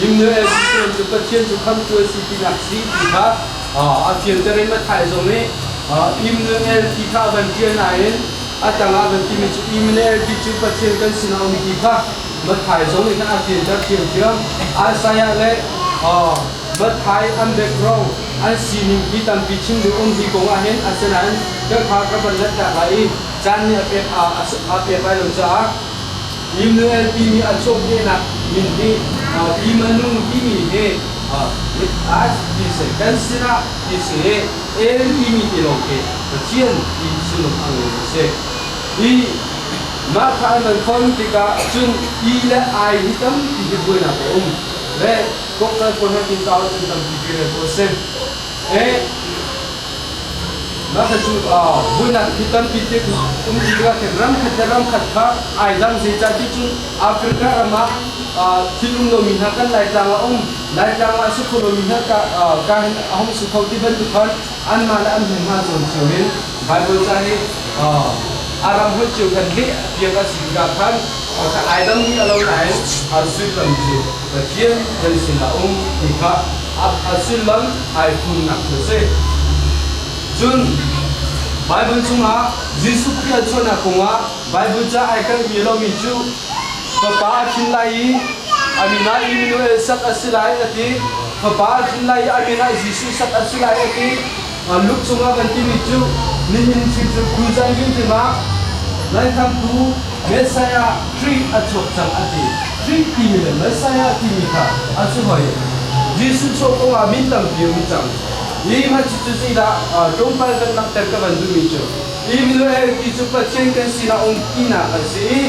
Immanuel ti cu Pathian cu khamtu a si tinak si ti kha a fianter in Matthai zong nih Immanuel ti kha a van ṭial nain a tangah van timi cu Immanuel ti cu Pathian kan sinah um ti kha Matthai zong nih khan a fianter ṭhiamṭhiam. Isaiah le Matthai an background an sining hi tampi chim ding um hi kong ah hin asinain kan kha ka van lanhtak lai i caan nih a pek a pek lai lo caah Immanuel timi a chuahkehnak min hi Imanu timi hi with us ti si kan sinah ti si i El timi ti lawng khi Pathian ti sullam a ngei a si. Hi mah kha an van fon tikah cun I le I hi tampi hi buainak a um. Le koktal pawl he tin tau cun tampi ti rel ko a si. Mah kha cu buainak hi tampi te um ti tikah khin ram khat le ram khat kha ai dang zeicah ti cun Africa ram ah thil um lomi hna kan Laitlang ah um Laitlang ah a si kho lomi hna ka hin a hung si kho ti bantuk khan anmah le an hmunhma zawn cio in Bible ca hi a ram hoih cio khan leh piak a si tikah khan ai dangmi a lo nain a sullam cu Pathian kan sinah um ti kha a sullam ai funnak cu a si. Cun Bible chungah Jesuh Khrih a chuahnak kongah Bible ca ai kalhmi lomi cu Fapa a hrin lai i a min ah Immanuel sak a si lai a ti. Fapa a hrin lai i a min ah Jesuh sak a si lai a ti. Luke chungah kan timi cu nihin thil cu tuzan zingzing ah Laithamtu Messiah Khrih a chuak cang a ti. Khrih timi le Messiah timi kha a si hoi. Jesuh chuah kong ah min tampi a um cang. Hi hmanh cu zeidah tlawmpal kan langhter ka van duhmi cu Immanuel ti cu Pathian kan sinah um tinak a si i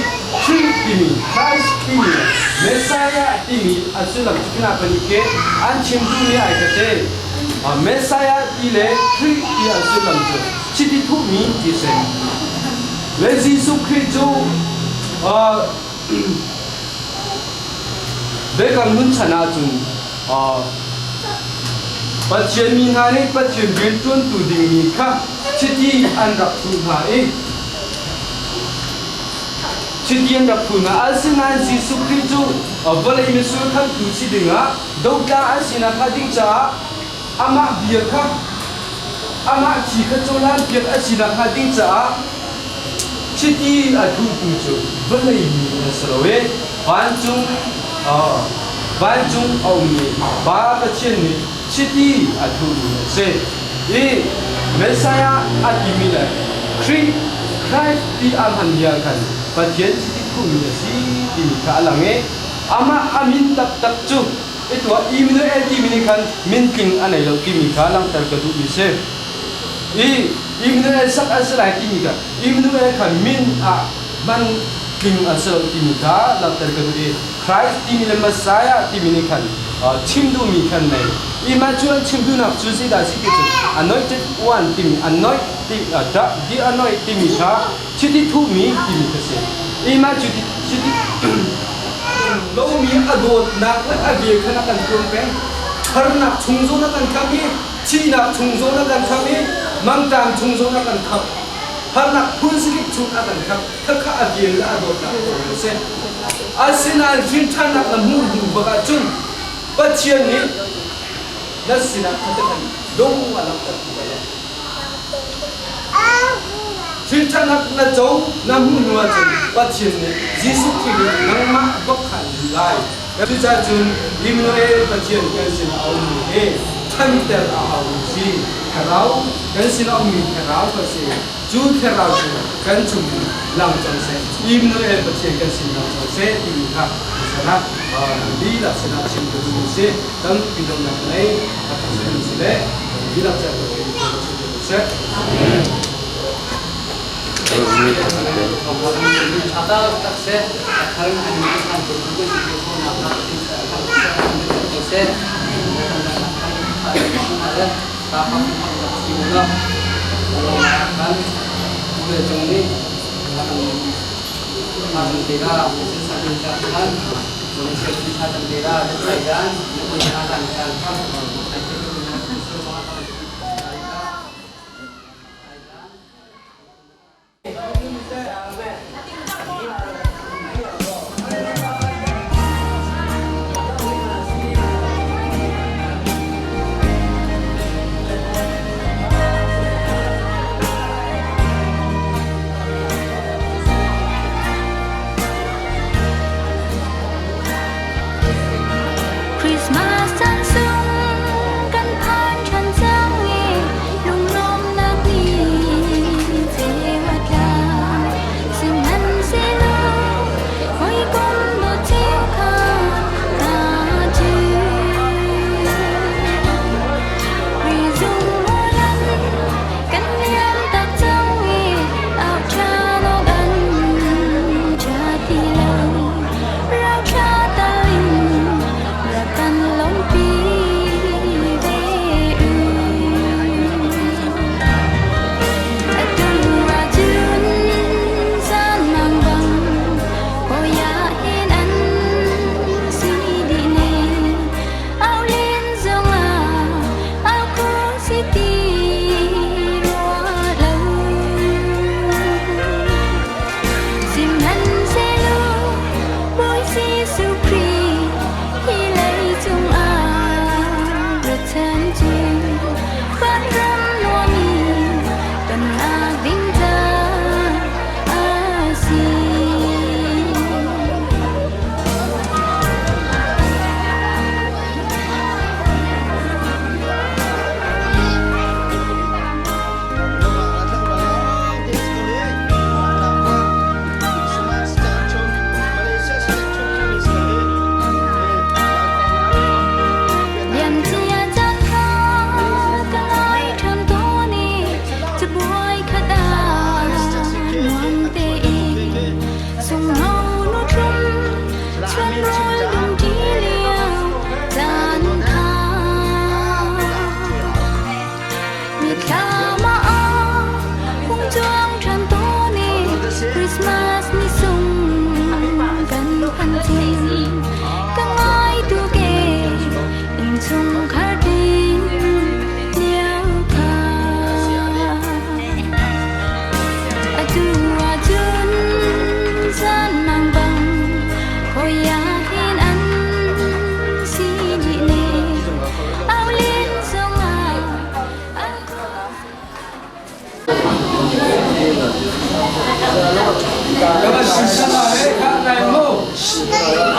Khrih timi Christ timi le Messiah timi a sullam cu hna pahnih khi an chim duhmi ai khat te. Messiah ti le Khrih ti a sullam cu chiti thuhmi ti si. Le Jesuh Khrih cu Biakam Hlun chan ahcun Pathian mi hna nih Pathian rianṭuantu dingmi kha chiti an rak thuh hna i chiti an rak thuh hna. Asinain Jesuh Khrih cu vawlei mitsur khamhtu si dingah dotla an sinak hnga ding caah amah bia kha amah thi kha cohlanpiak a sinak hnga ding caah chiti a thuhtu cu vawlei mi an si lo i vancung vancung a ummi Pa Pathian nih chiti a thuhmi a si. I Messiah a timi le Khrih Christ ti a hmanmi ah khan Pathian chiti thuhmi a si timi kha a lang i amah a min taktak cu i tuah Immanuel timi nih khan mintling a nei lo timi kha langhter ka duhmi si. I Immanuel sak an si lai timi kha Immanuel kha min ah hman tling an si lo timi kha langhter ka duh i Christ timi le Messiah timi nih khan chim duhmi khan nei. I mah cu an chim duhnak cu zeidah a si ti cu anointed one timi anoint ti the anoint timi kha chiti thuhmi timi kha si. I mah cu chiti lomi a dawtnak le a vel khan a kan tuam peng. Harnak chung zong a kan khamh i thihnak chung zong a kan khamh i mangṭam chung zong a kan khamh. Harnak phun sakip chung a kan khamh. Khakha a vel le a dawtnak kong a si. Asinain hrinṭhannak na hmuh hnu bak ahcun Pathian nih na sinah khatekhan lung a langhter ti bal lo. Hrinṭhannak na co na hmuh hnu ahcun Pathian nih Jesuh Khrih nih nangmah bak kha an duh lai. Cucaah cun Immanuel Pathian kan sinah a ummi hi ṭhanter a haumi si. Thlarau kan sinah a ummi thlarau kan si. Cu thlarau cu kan chung in lang cang seh. Immanuel Pathian kan sin lang cang seh timi kha sana dihlak sinah chim ka duhmi si. Tampi dongnak ngei a ṭha si le dihlak cah Pathian nih kan chim seh. Christmas caan sung.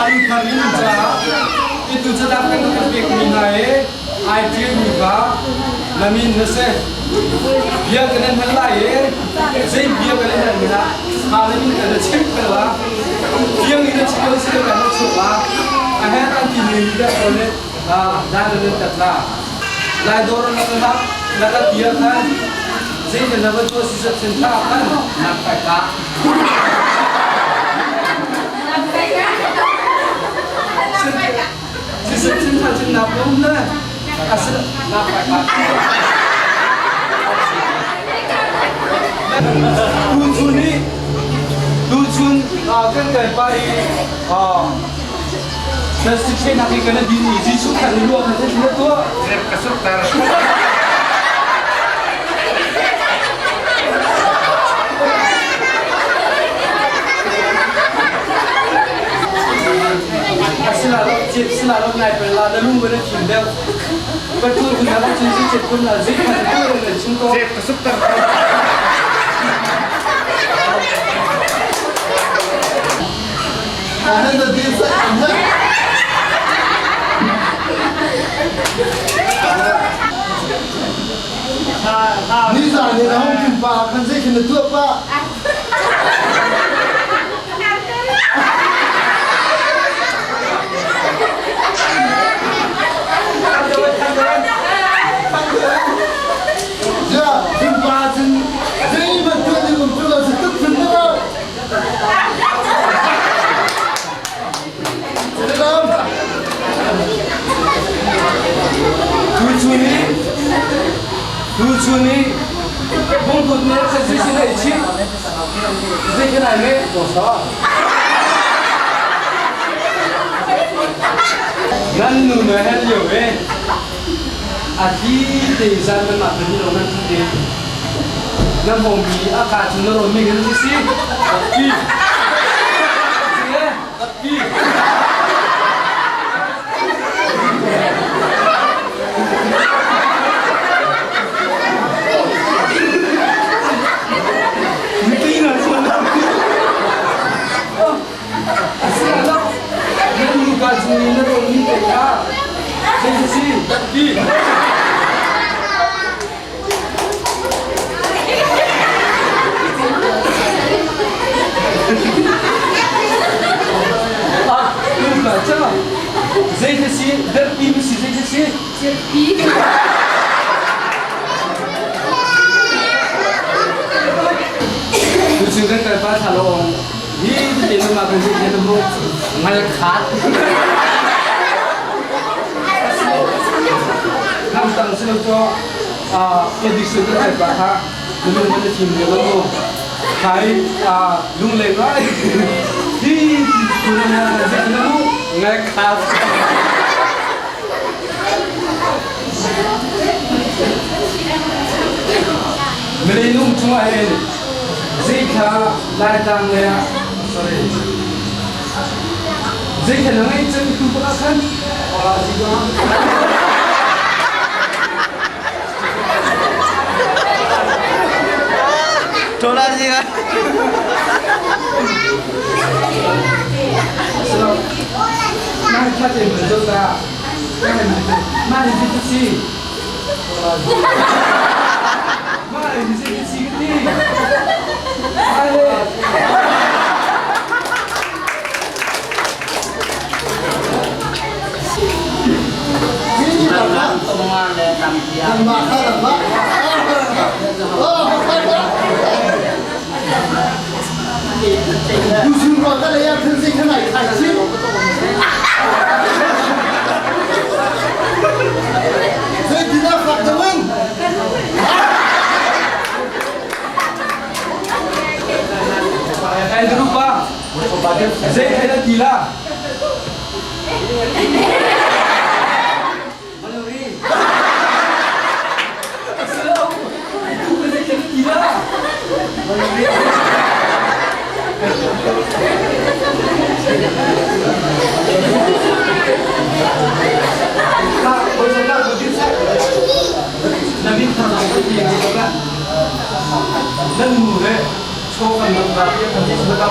An thar in caah itu cadak kan kan pekmi hna i ai ṭialmi kha na min na si. Bia kan in hal lai i zei bia kan in hal hmanh ah kha na min kan na chimh ko la. Fiang in na chim lo si kan na chuak la. A hen an ti mi nih dah ko nih dan nan tat la. Lai dawr na ka hak na ka tia khan zei na va tuah si sat sin tha khan nak kai ka. Si sat sin tha cun nak um le asil nak kai ka. Tu chun i tu chun kan kai pa i Na sikhenak hi kan din i Jesuh khan i ruah khan zeitin na tuah? Zep ka sukter. Asila lo cep sila lo nai pel la na lung na thim deuh. Ka tu kun na cun si cep kun la zik khan tu na chung ko. Zep ka sukter. Nizan in a hung ṭin pa ah khan zeitin na tuah pah? Ziah, ṭin pa cun zeihmanh tuah ding um cu lo si tuk hrim na lo. Tuchun i bungkut nih khan sui sin ai chih. Zei khin ai meh? Nan nu na hen lio e. A thi te zan nan mah pahnih lawng nan thi te. Na hmawmi a ka cu na rawnmi kan si si. Pi. Pi. Mipi na chuan Nan nupa cung i na rawnmi te kha zei a si? Pi. Ah, nupa ca. Zei na si? Derpi na si zei na si? Derpi. Tu kan kal pa tha lo hi te na ma kan si te na mu ngal khat Nam tang si lo cho addiction kan kai pa kha lung kan thim le lo khai lung le ngai hi tu na na si na mu ngal khat Malay nung chungah hin zeithla Laitlang lei ah sorry zeithla na ngeih cang tu pakhat khan ola si ko. Tola si ka. So, nang khat in betul tak? Mah ni si si. Mah ni si si ti. Ale. Zeitinah fak deuh in? Andrew pa, zei thei na ti la? Nan nu he Chaw kan man va ti kan ti ka.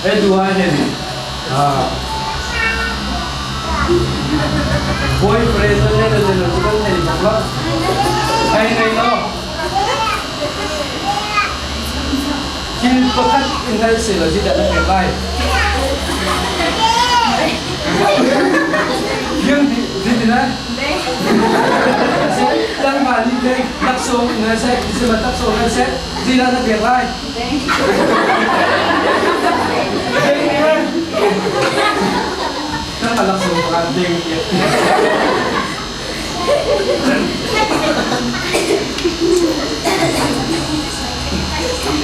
He tu ah hin boyfriend na nei le lo kan thei bak lo. Hei ngei lo. Thil pakhat in hal se lo si dah na pek lai. Fiang ti ti na? Tangpa ni te laksawng in hal seh, December laksawng hal seh, ti dah na pek lai. Tangpa laksawng pakhat ding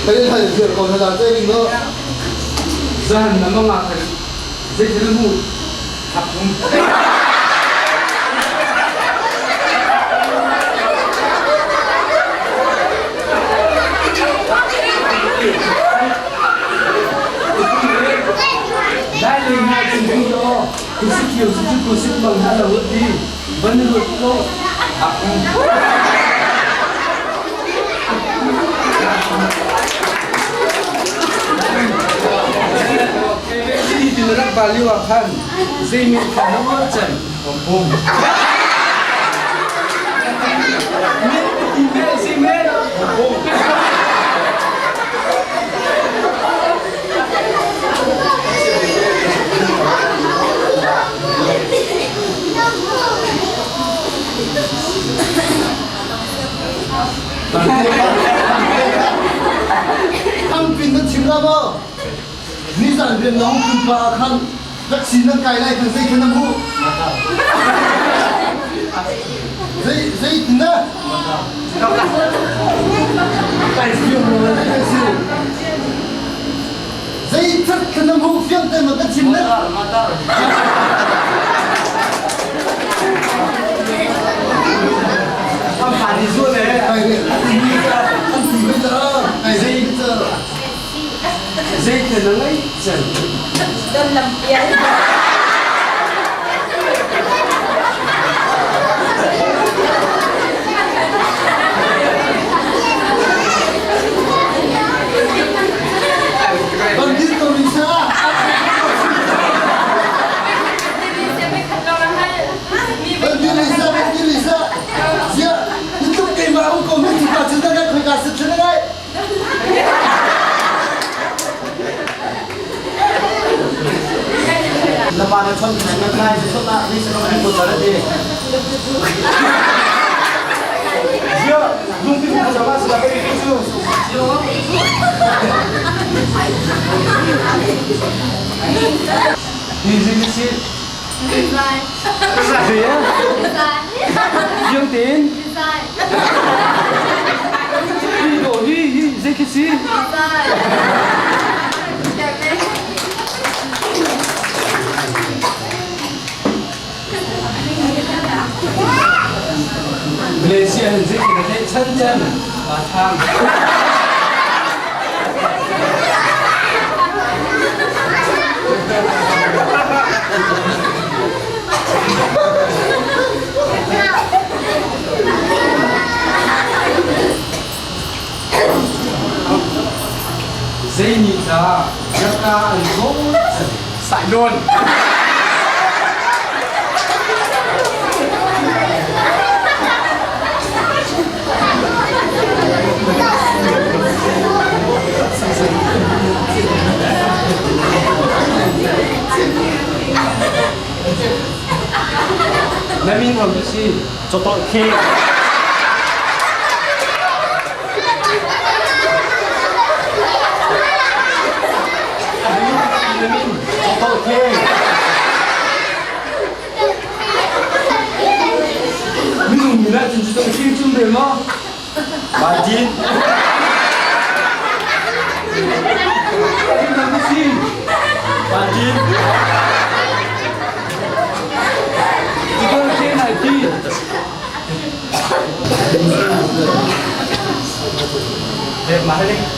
Kan hal ziar ko na te ning lo. Zan na manga khan zeitil mu thak um. Dai le na chin tu to kusik hiu si chu kusik bang na lo ti Van ruat ko. Ti rak ba liu ah khan zeimi kha na uar cem bum. Min ti me si me bum. Thangpin na chim la maw? Nizan rian na hung tlun pa ah khan taxi nan kai lai khan zei khan na hmuh? Zei zei tin na? Kai fiang lo na kai si. Zei that khan na hmuh fiang te ma ka chim na? Zei thil na ngeih cem? Don lampial. Bandir ko ni sa. Bandir sa, bandir sa. Sia, itu keimah aku kau ni cakap cerita kan, kau kasih cerita kan? Lama na chon na na kai so na ni sa na ko tara de. Zia, lungpi ko sa mas la kai chu. Ni zi ni si. Gì á? Dương Tín. Đi đồ đi, đi, dây cái gì? Malaysia hin zik na te chan chan ma thang. Zei ni ta jaka an zo Sai luôn. Na min ho si Cho to khi. Na min Cho to khi. Minung min ah cun cu khi chung ve maw? Martin. Na si.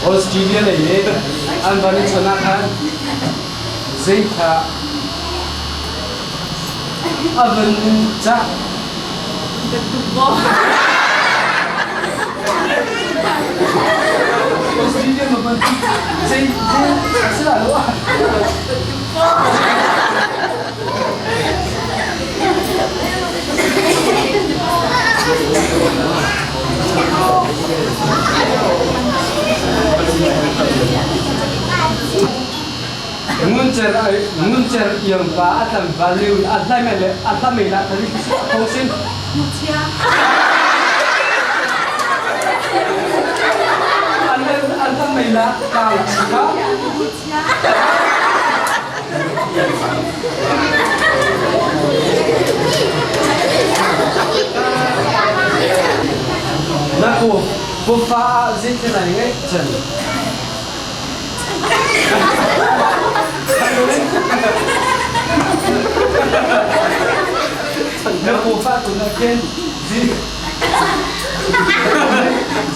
Australia lei i an van i chawnh ah khan zeithla a van cah. Australia ma van zei zei a si la lo ah. Nguncer iang pa a tlangval liu a hlai mai le a hla mei la thari tho sin. An hla mei la ka la kha. Na ku kufa ah zeitin ai ngeih cem? Na kufa tu na khen zi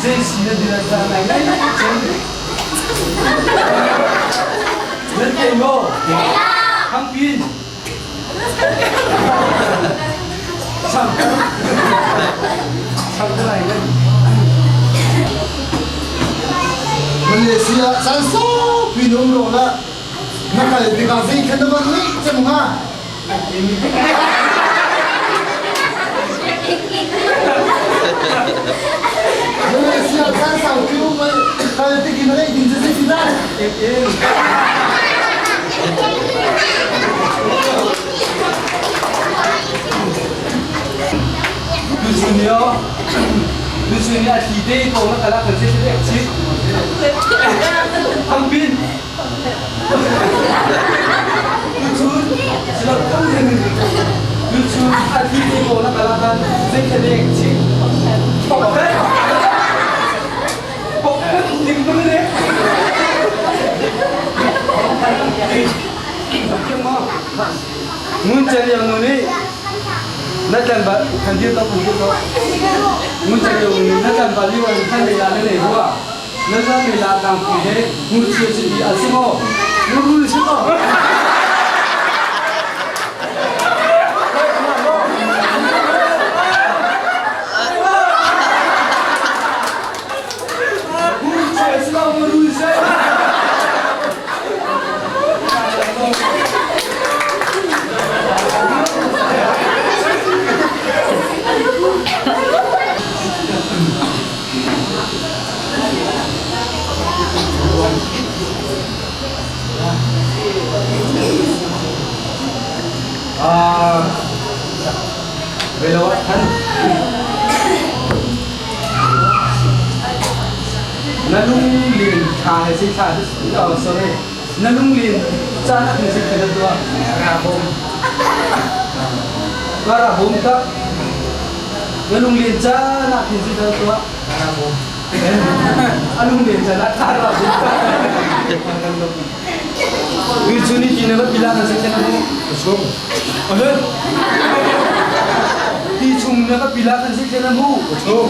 zei si na dina sa nai ngai cem? Nan thei maw? Thangpin. Cham. Cham te lai nan. Malaysia caan saupi na um ro la na kal tikah zei khan na van ngeih cem hnga? Malaysia caan saupi um ai kal tik in na ngeih ding cu zeitindah? Tuchun tuchun ni a thli te ko na kala kan se se chi. Thangpin. Tuchun silap kan tuchun a thli te ko na kala kan se se chi. Pokhet. Pokhet ding tu ne. Ngun chen yang nu nih na tlan ba khan dir to khan dir to ngun chen yang nu na tlan ba liu an khan le la le hua na tlan le la tang pi he ngun chia chi bi asimo ngun si to Ngun chia si lo ngun si. Velo ah khan na lunglin thla he si thla oh sorry na lunglin caan ah si khan tuah ra bom ra bom tak na lunglin caan ah si tuah ra bom a lunglin caan ah thla ra bom Tu cu ni ti na va pila na zei mu chung ahun ti chung na va pila kan zei na mu chung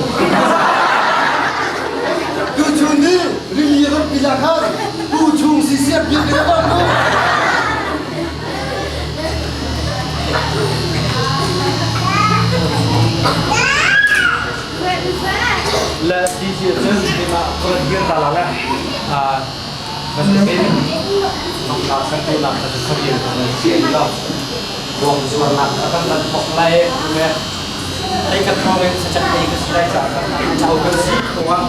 Tu chung ni rili ram pila khan tu chung si siap bik na va mu. La ti si cun keimah volunteer ta la le Bantukin nongka sertu-nak ka sarin si lo ruang zuarnak a kan lan thok lai le ei ka thong in sacak ei ka si lai ca ho kan si kongah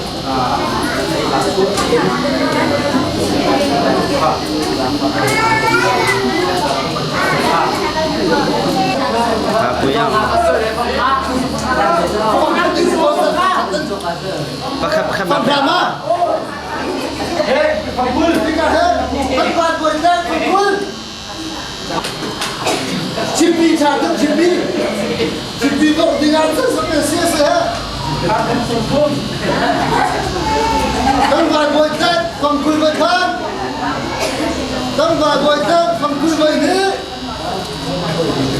ei la suah in Pakhat pakhat ma Chimpi cha tuk chimpi chimpi kok ding ah cun sak si si he Kan vai bawi tlet fangkul vai khan Kan vai bawi tlet fangkul vai ni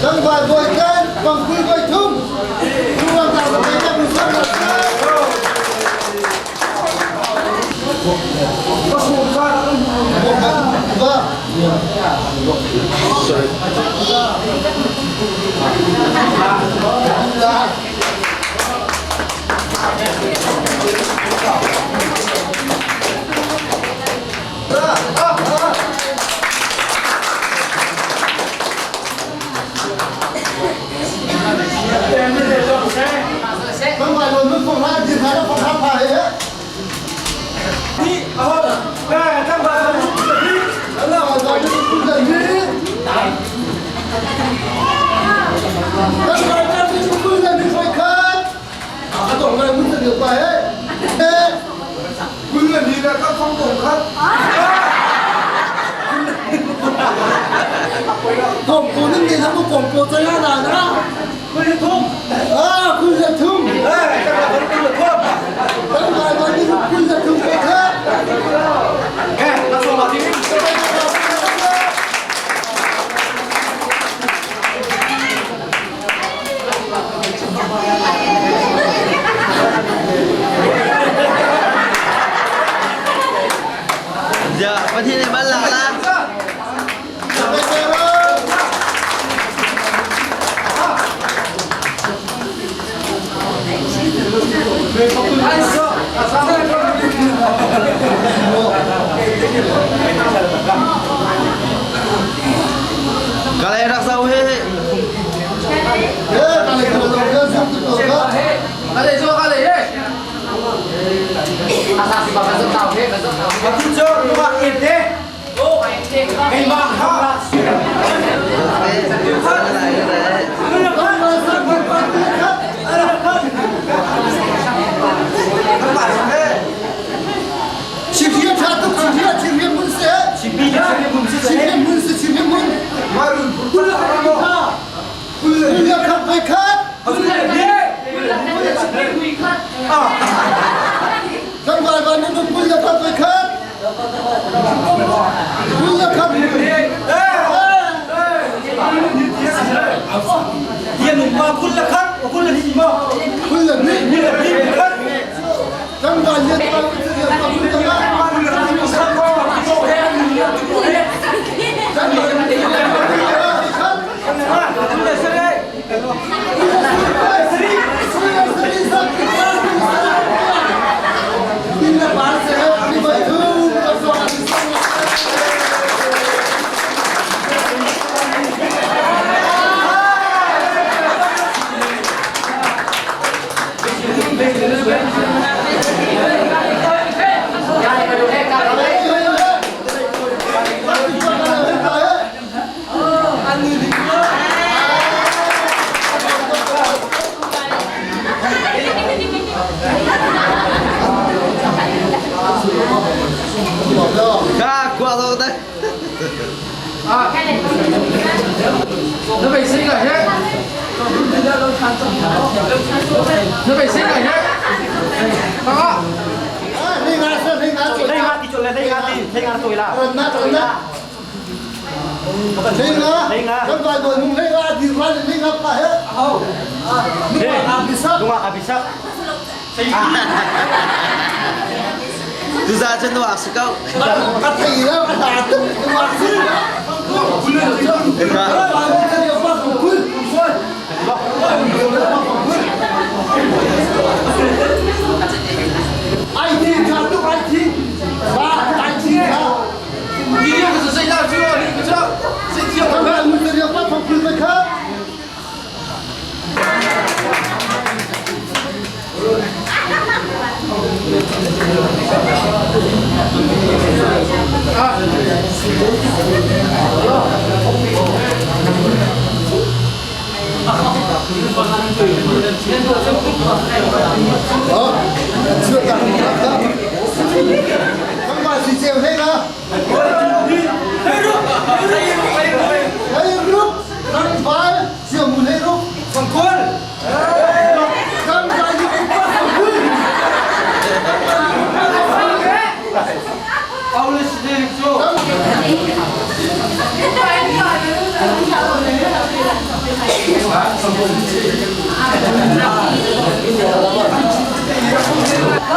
Kan vai bawi tlet fangkul vai thum Tuang ta vai ta bu sang la.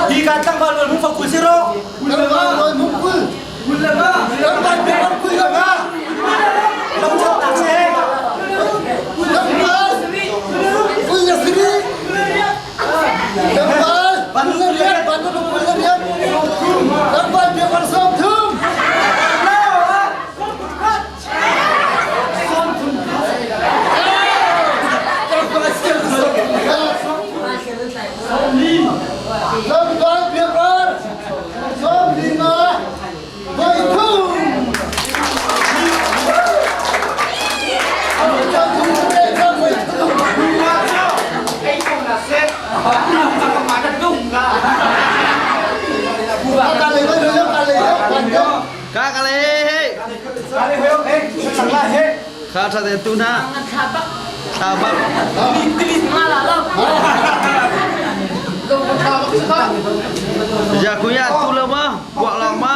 Di ka tangval wal mung fakul siro. Kha tha te tu na. Thla bak. Thla bak. Ya kuya tu lo ma, kuak long ma.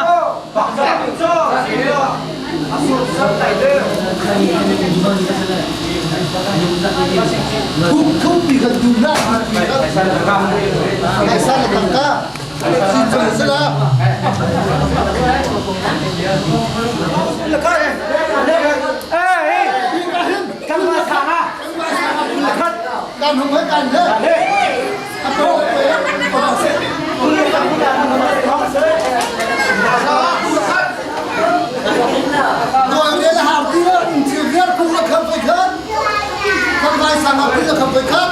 Thup thup pi kan tu na Ai sa le tangka. Sin chung sila. Kan hung he kan he. Tôi nghe là hàm kia, chiều kia cũng là khăm phải khát. Khăm vai sang học cũng là khăm phải khát.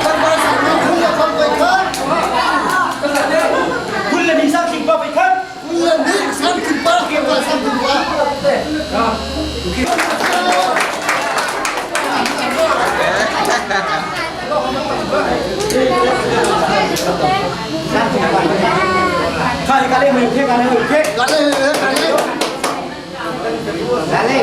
Khăm vai sang học cũng là khăm phải khát. คุณละนี่สร้างสิ่งป้าไปครับ Là đi sang thịt ba, khăm vai sang thịt ba. ข้าในการเล่นมือเพ่การเล่นมือเพ่ Cả đây, cả đây.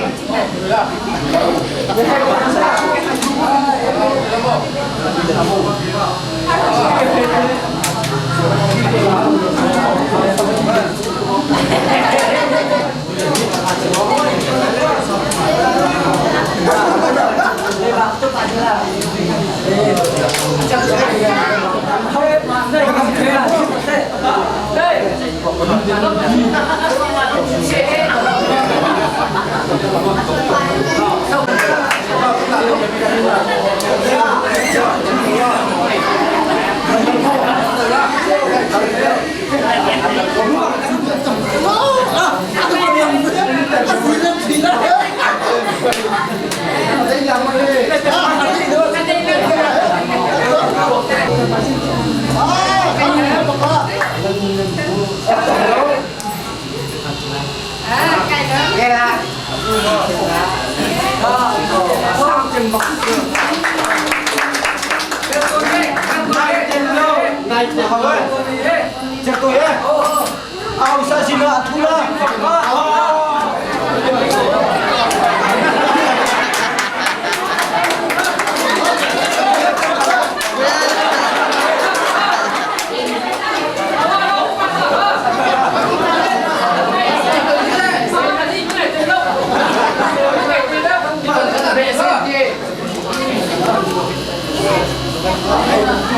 เอาซาซิมาทุลา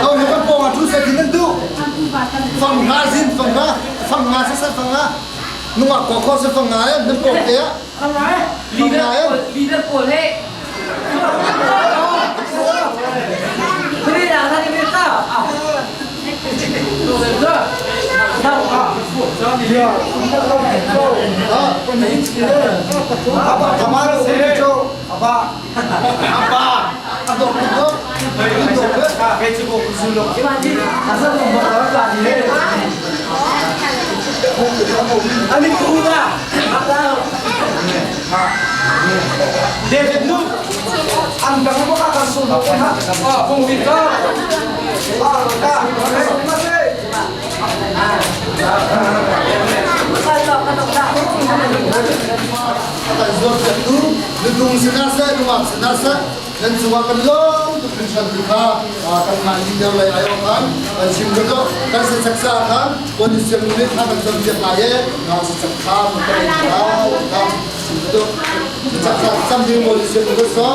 Ông này các bộ mà chú sẽ thì nâng tu. Phòng nga xin phòng nga, phòng nga sẽ sẽ phòng nga. Nhưng mà có khó sẽ phòng nga ấy, nâng bộ thế á. ลีเดอร์ลีเดอร์โกเล่ Aba kamaro ulicho aba aba Adok adok. Adok. Facebook sulok. Amin kuna David Nu ang dang mo kakasulok ha Ah, pung dito. Ah, ka. Mase. Akan zuam siap tu, nudung senasa, nuak senasa, dan semua kan long tu prinsan tu kha, kan mandi dia lai ayo kan, kan sim tu, kan sesaksa kan, kondisi yang ni kan zuam siap laye, nah sesaksa kan kan sim tu, sesaksa sambil kondisi yang tu so.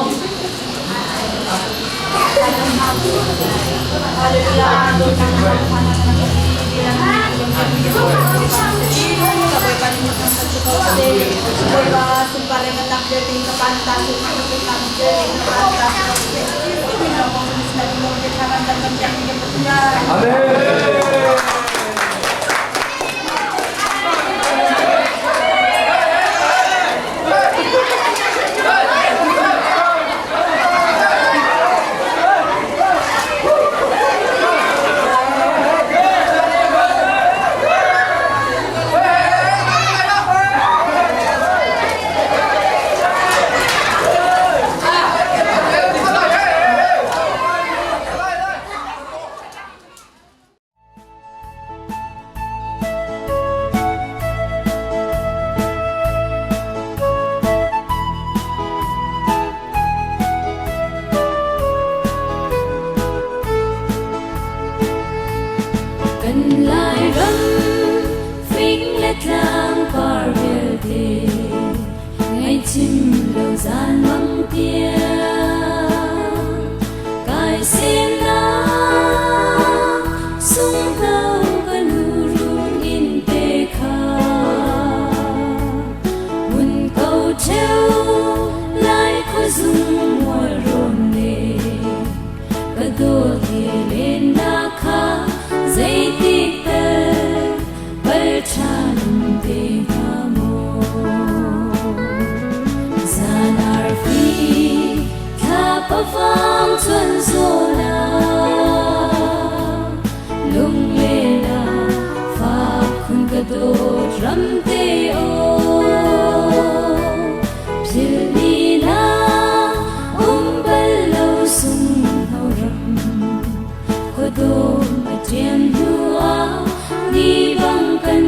Ei chim lo zan mang tiang kai sin na sung hno ka nu rung in te kha mun ko theu lai khuazung mual rawn le ka dawt he len na kha zeitik tal pal ṭhan te hnga maw? Zan arfi thlapa vang chuan zawn ah lunglen ah fak khun ka dawt ram te aw philh ni na um bal lo sung ho ram Khuadawm a ṭian hnuah ni bang kan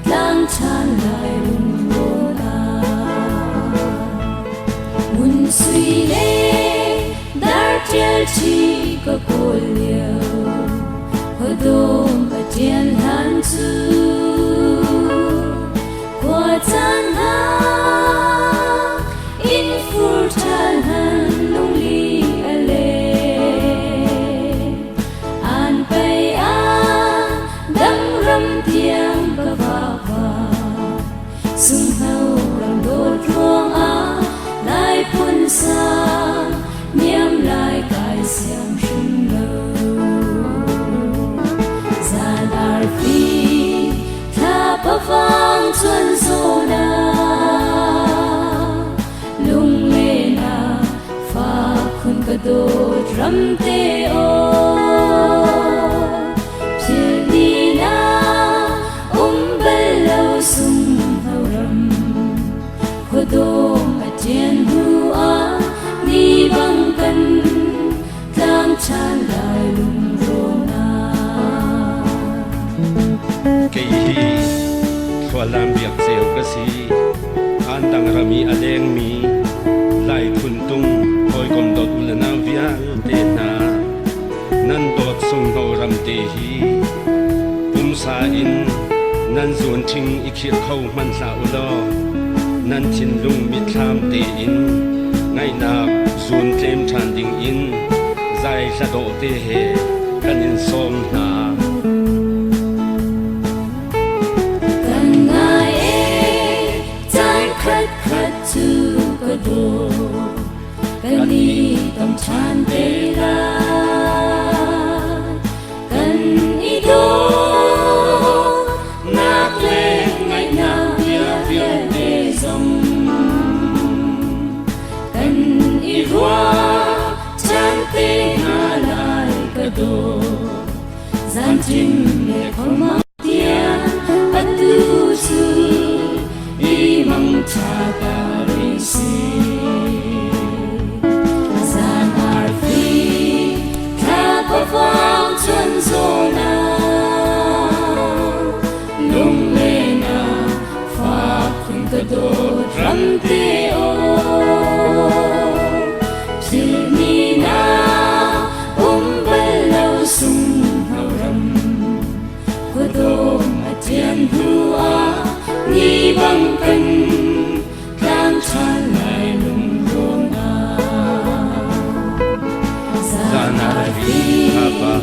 tlang ṭhan lai lungrawn ah. Ngun sui le dar ṭial ṭhi ka kawl lio, khuadawm a ṭian hlan cu khua caan hna inn fur ṭhal hlan lungli a leng. An pei ah dang ram tiang ka vapa sunghno ram dawt ruangah lai phun sang niam lai kai siam hrim lo. Zan arfi thlapa vang chuan zawn ah lunglen ah fak khun ka dawt ram te aw philh ni na um bal lo sung ho ram khuadawm a ṭian hnu ah ni bang kan tlang ṭhan lai lungrawn ah. Kei hi Thlualam Biak Ceu ka si. Andang ram i a lengmi Lai phuntung hawikom dawt u le nau vialte hna, nan dawt sunghno ram te hi pumsa in nan zuun ṭhing i khirh kho hmanh hlah u law nan thinlung mitthlam tein ngaihnak zuun tlem ṭhan ding in zai hla dawh te he kan in sawm hna. Kan ngai ee, caan khatkhat cu ka daw, kan i tong ṭhan te lai. Kan i dawt nak le ngaihnak bia vialte zong kan i ruah ṭhan te hna lai ka dawt. Zanṭim le khuamang tiang atu cu i mangṭha ta rih si. Zan arfi thlapa vang chuan zawn ah lunglen ah fak khun ka dawt ram te aw philh ni na um bal lo sung hno ram khuadawm a ṭian hnu ah ni bang kan tlang ṭhan lai lungrawn ah Zan arfi thlapa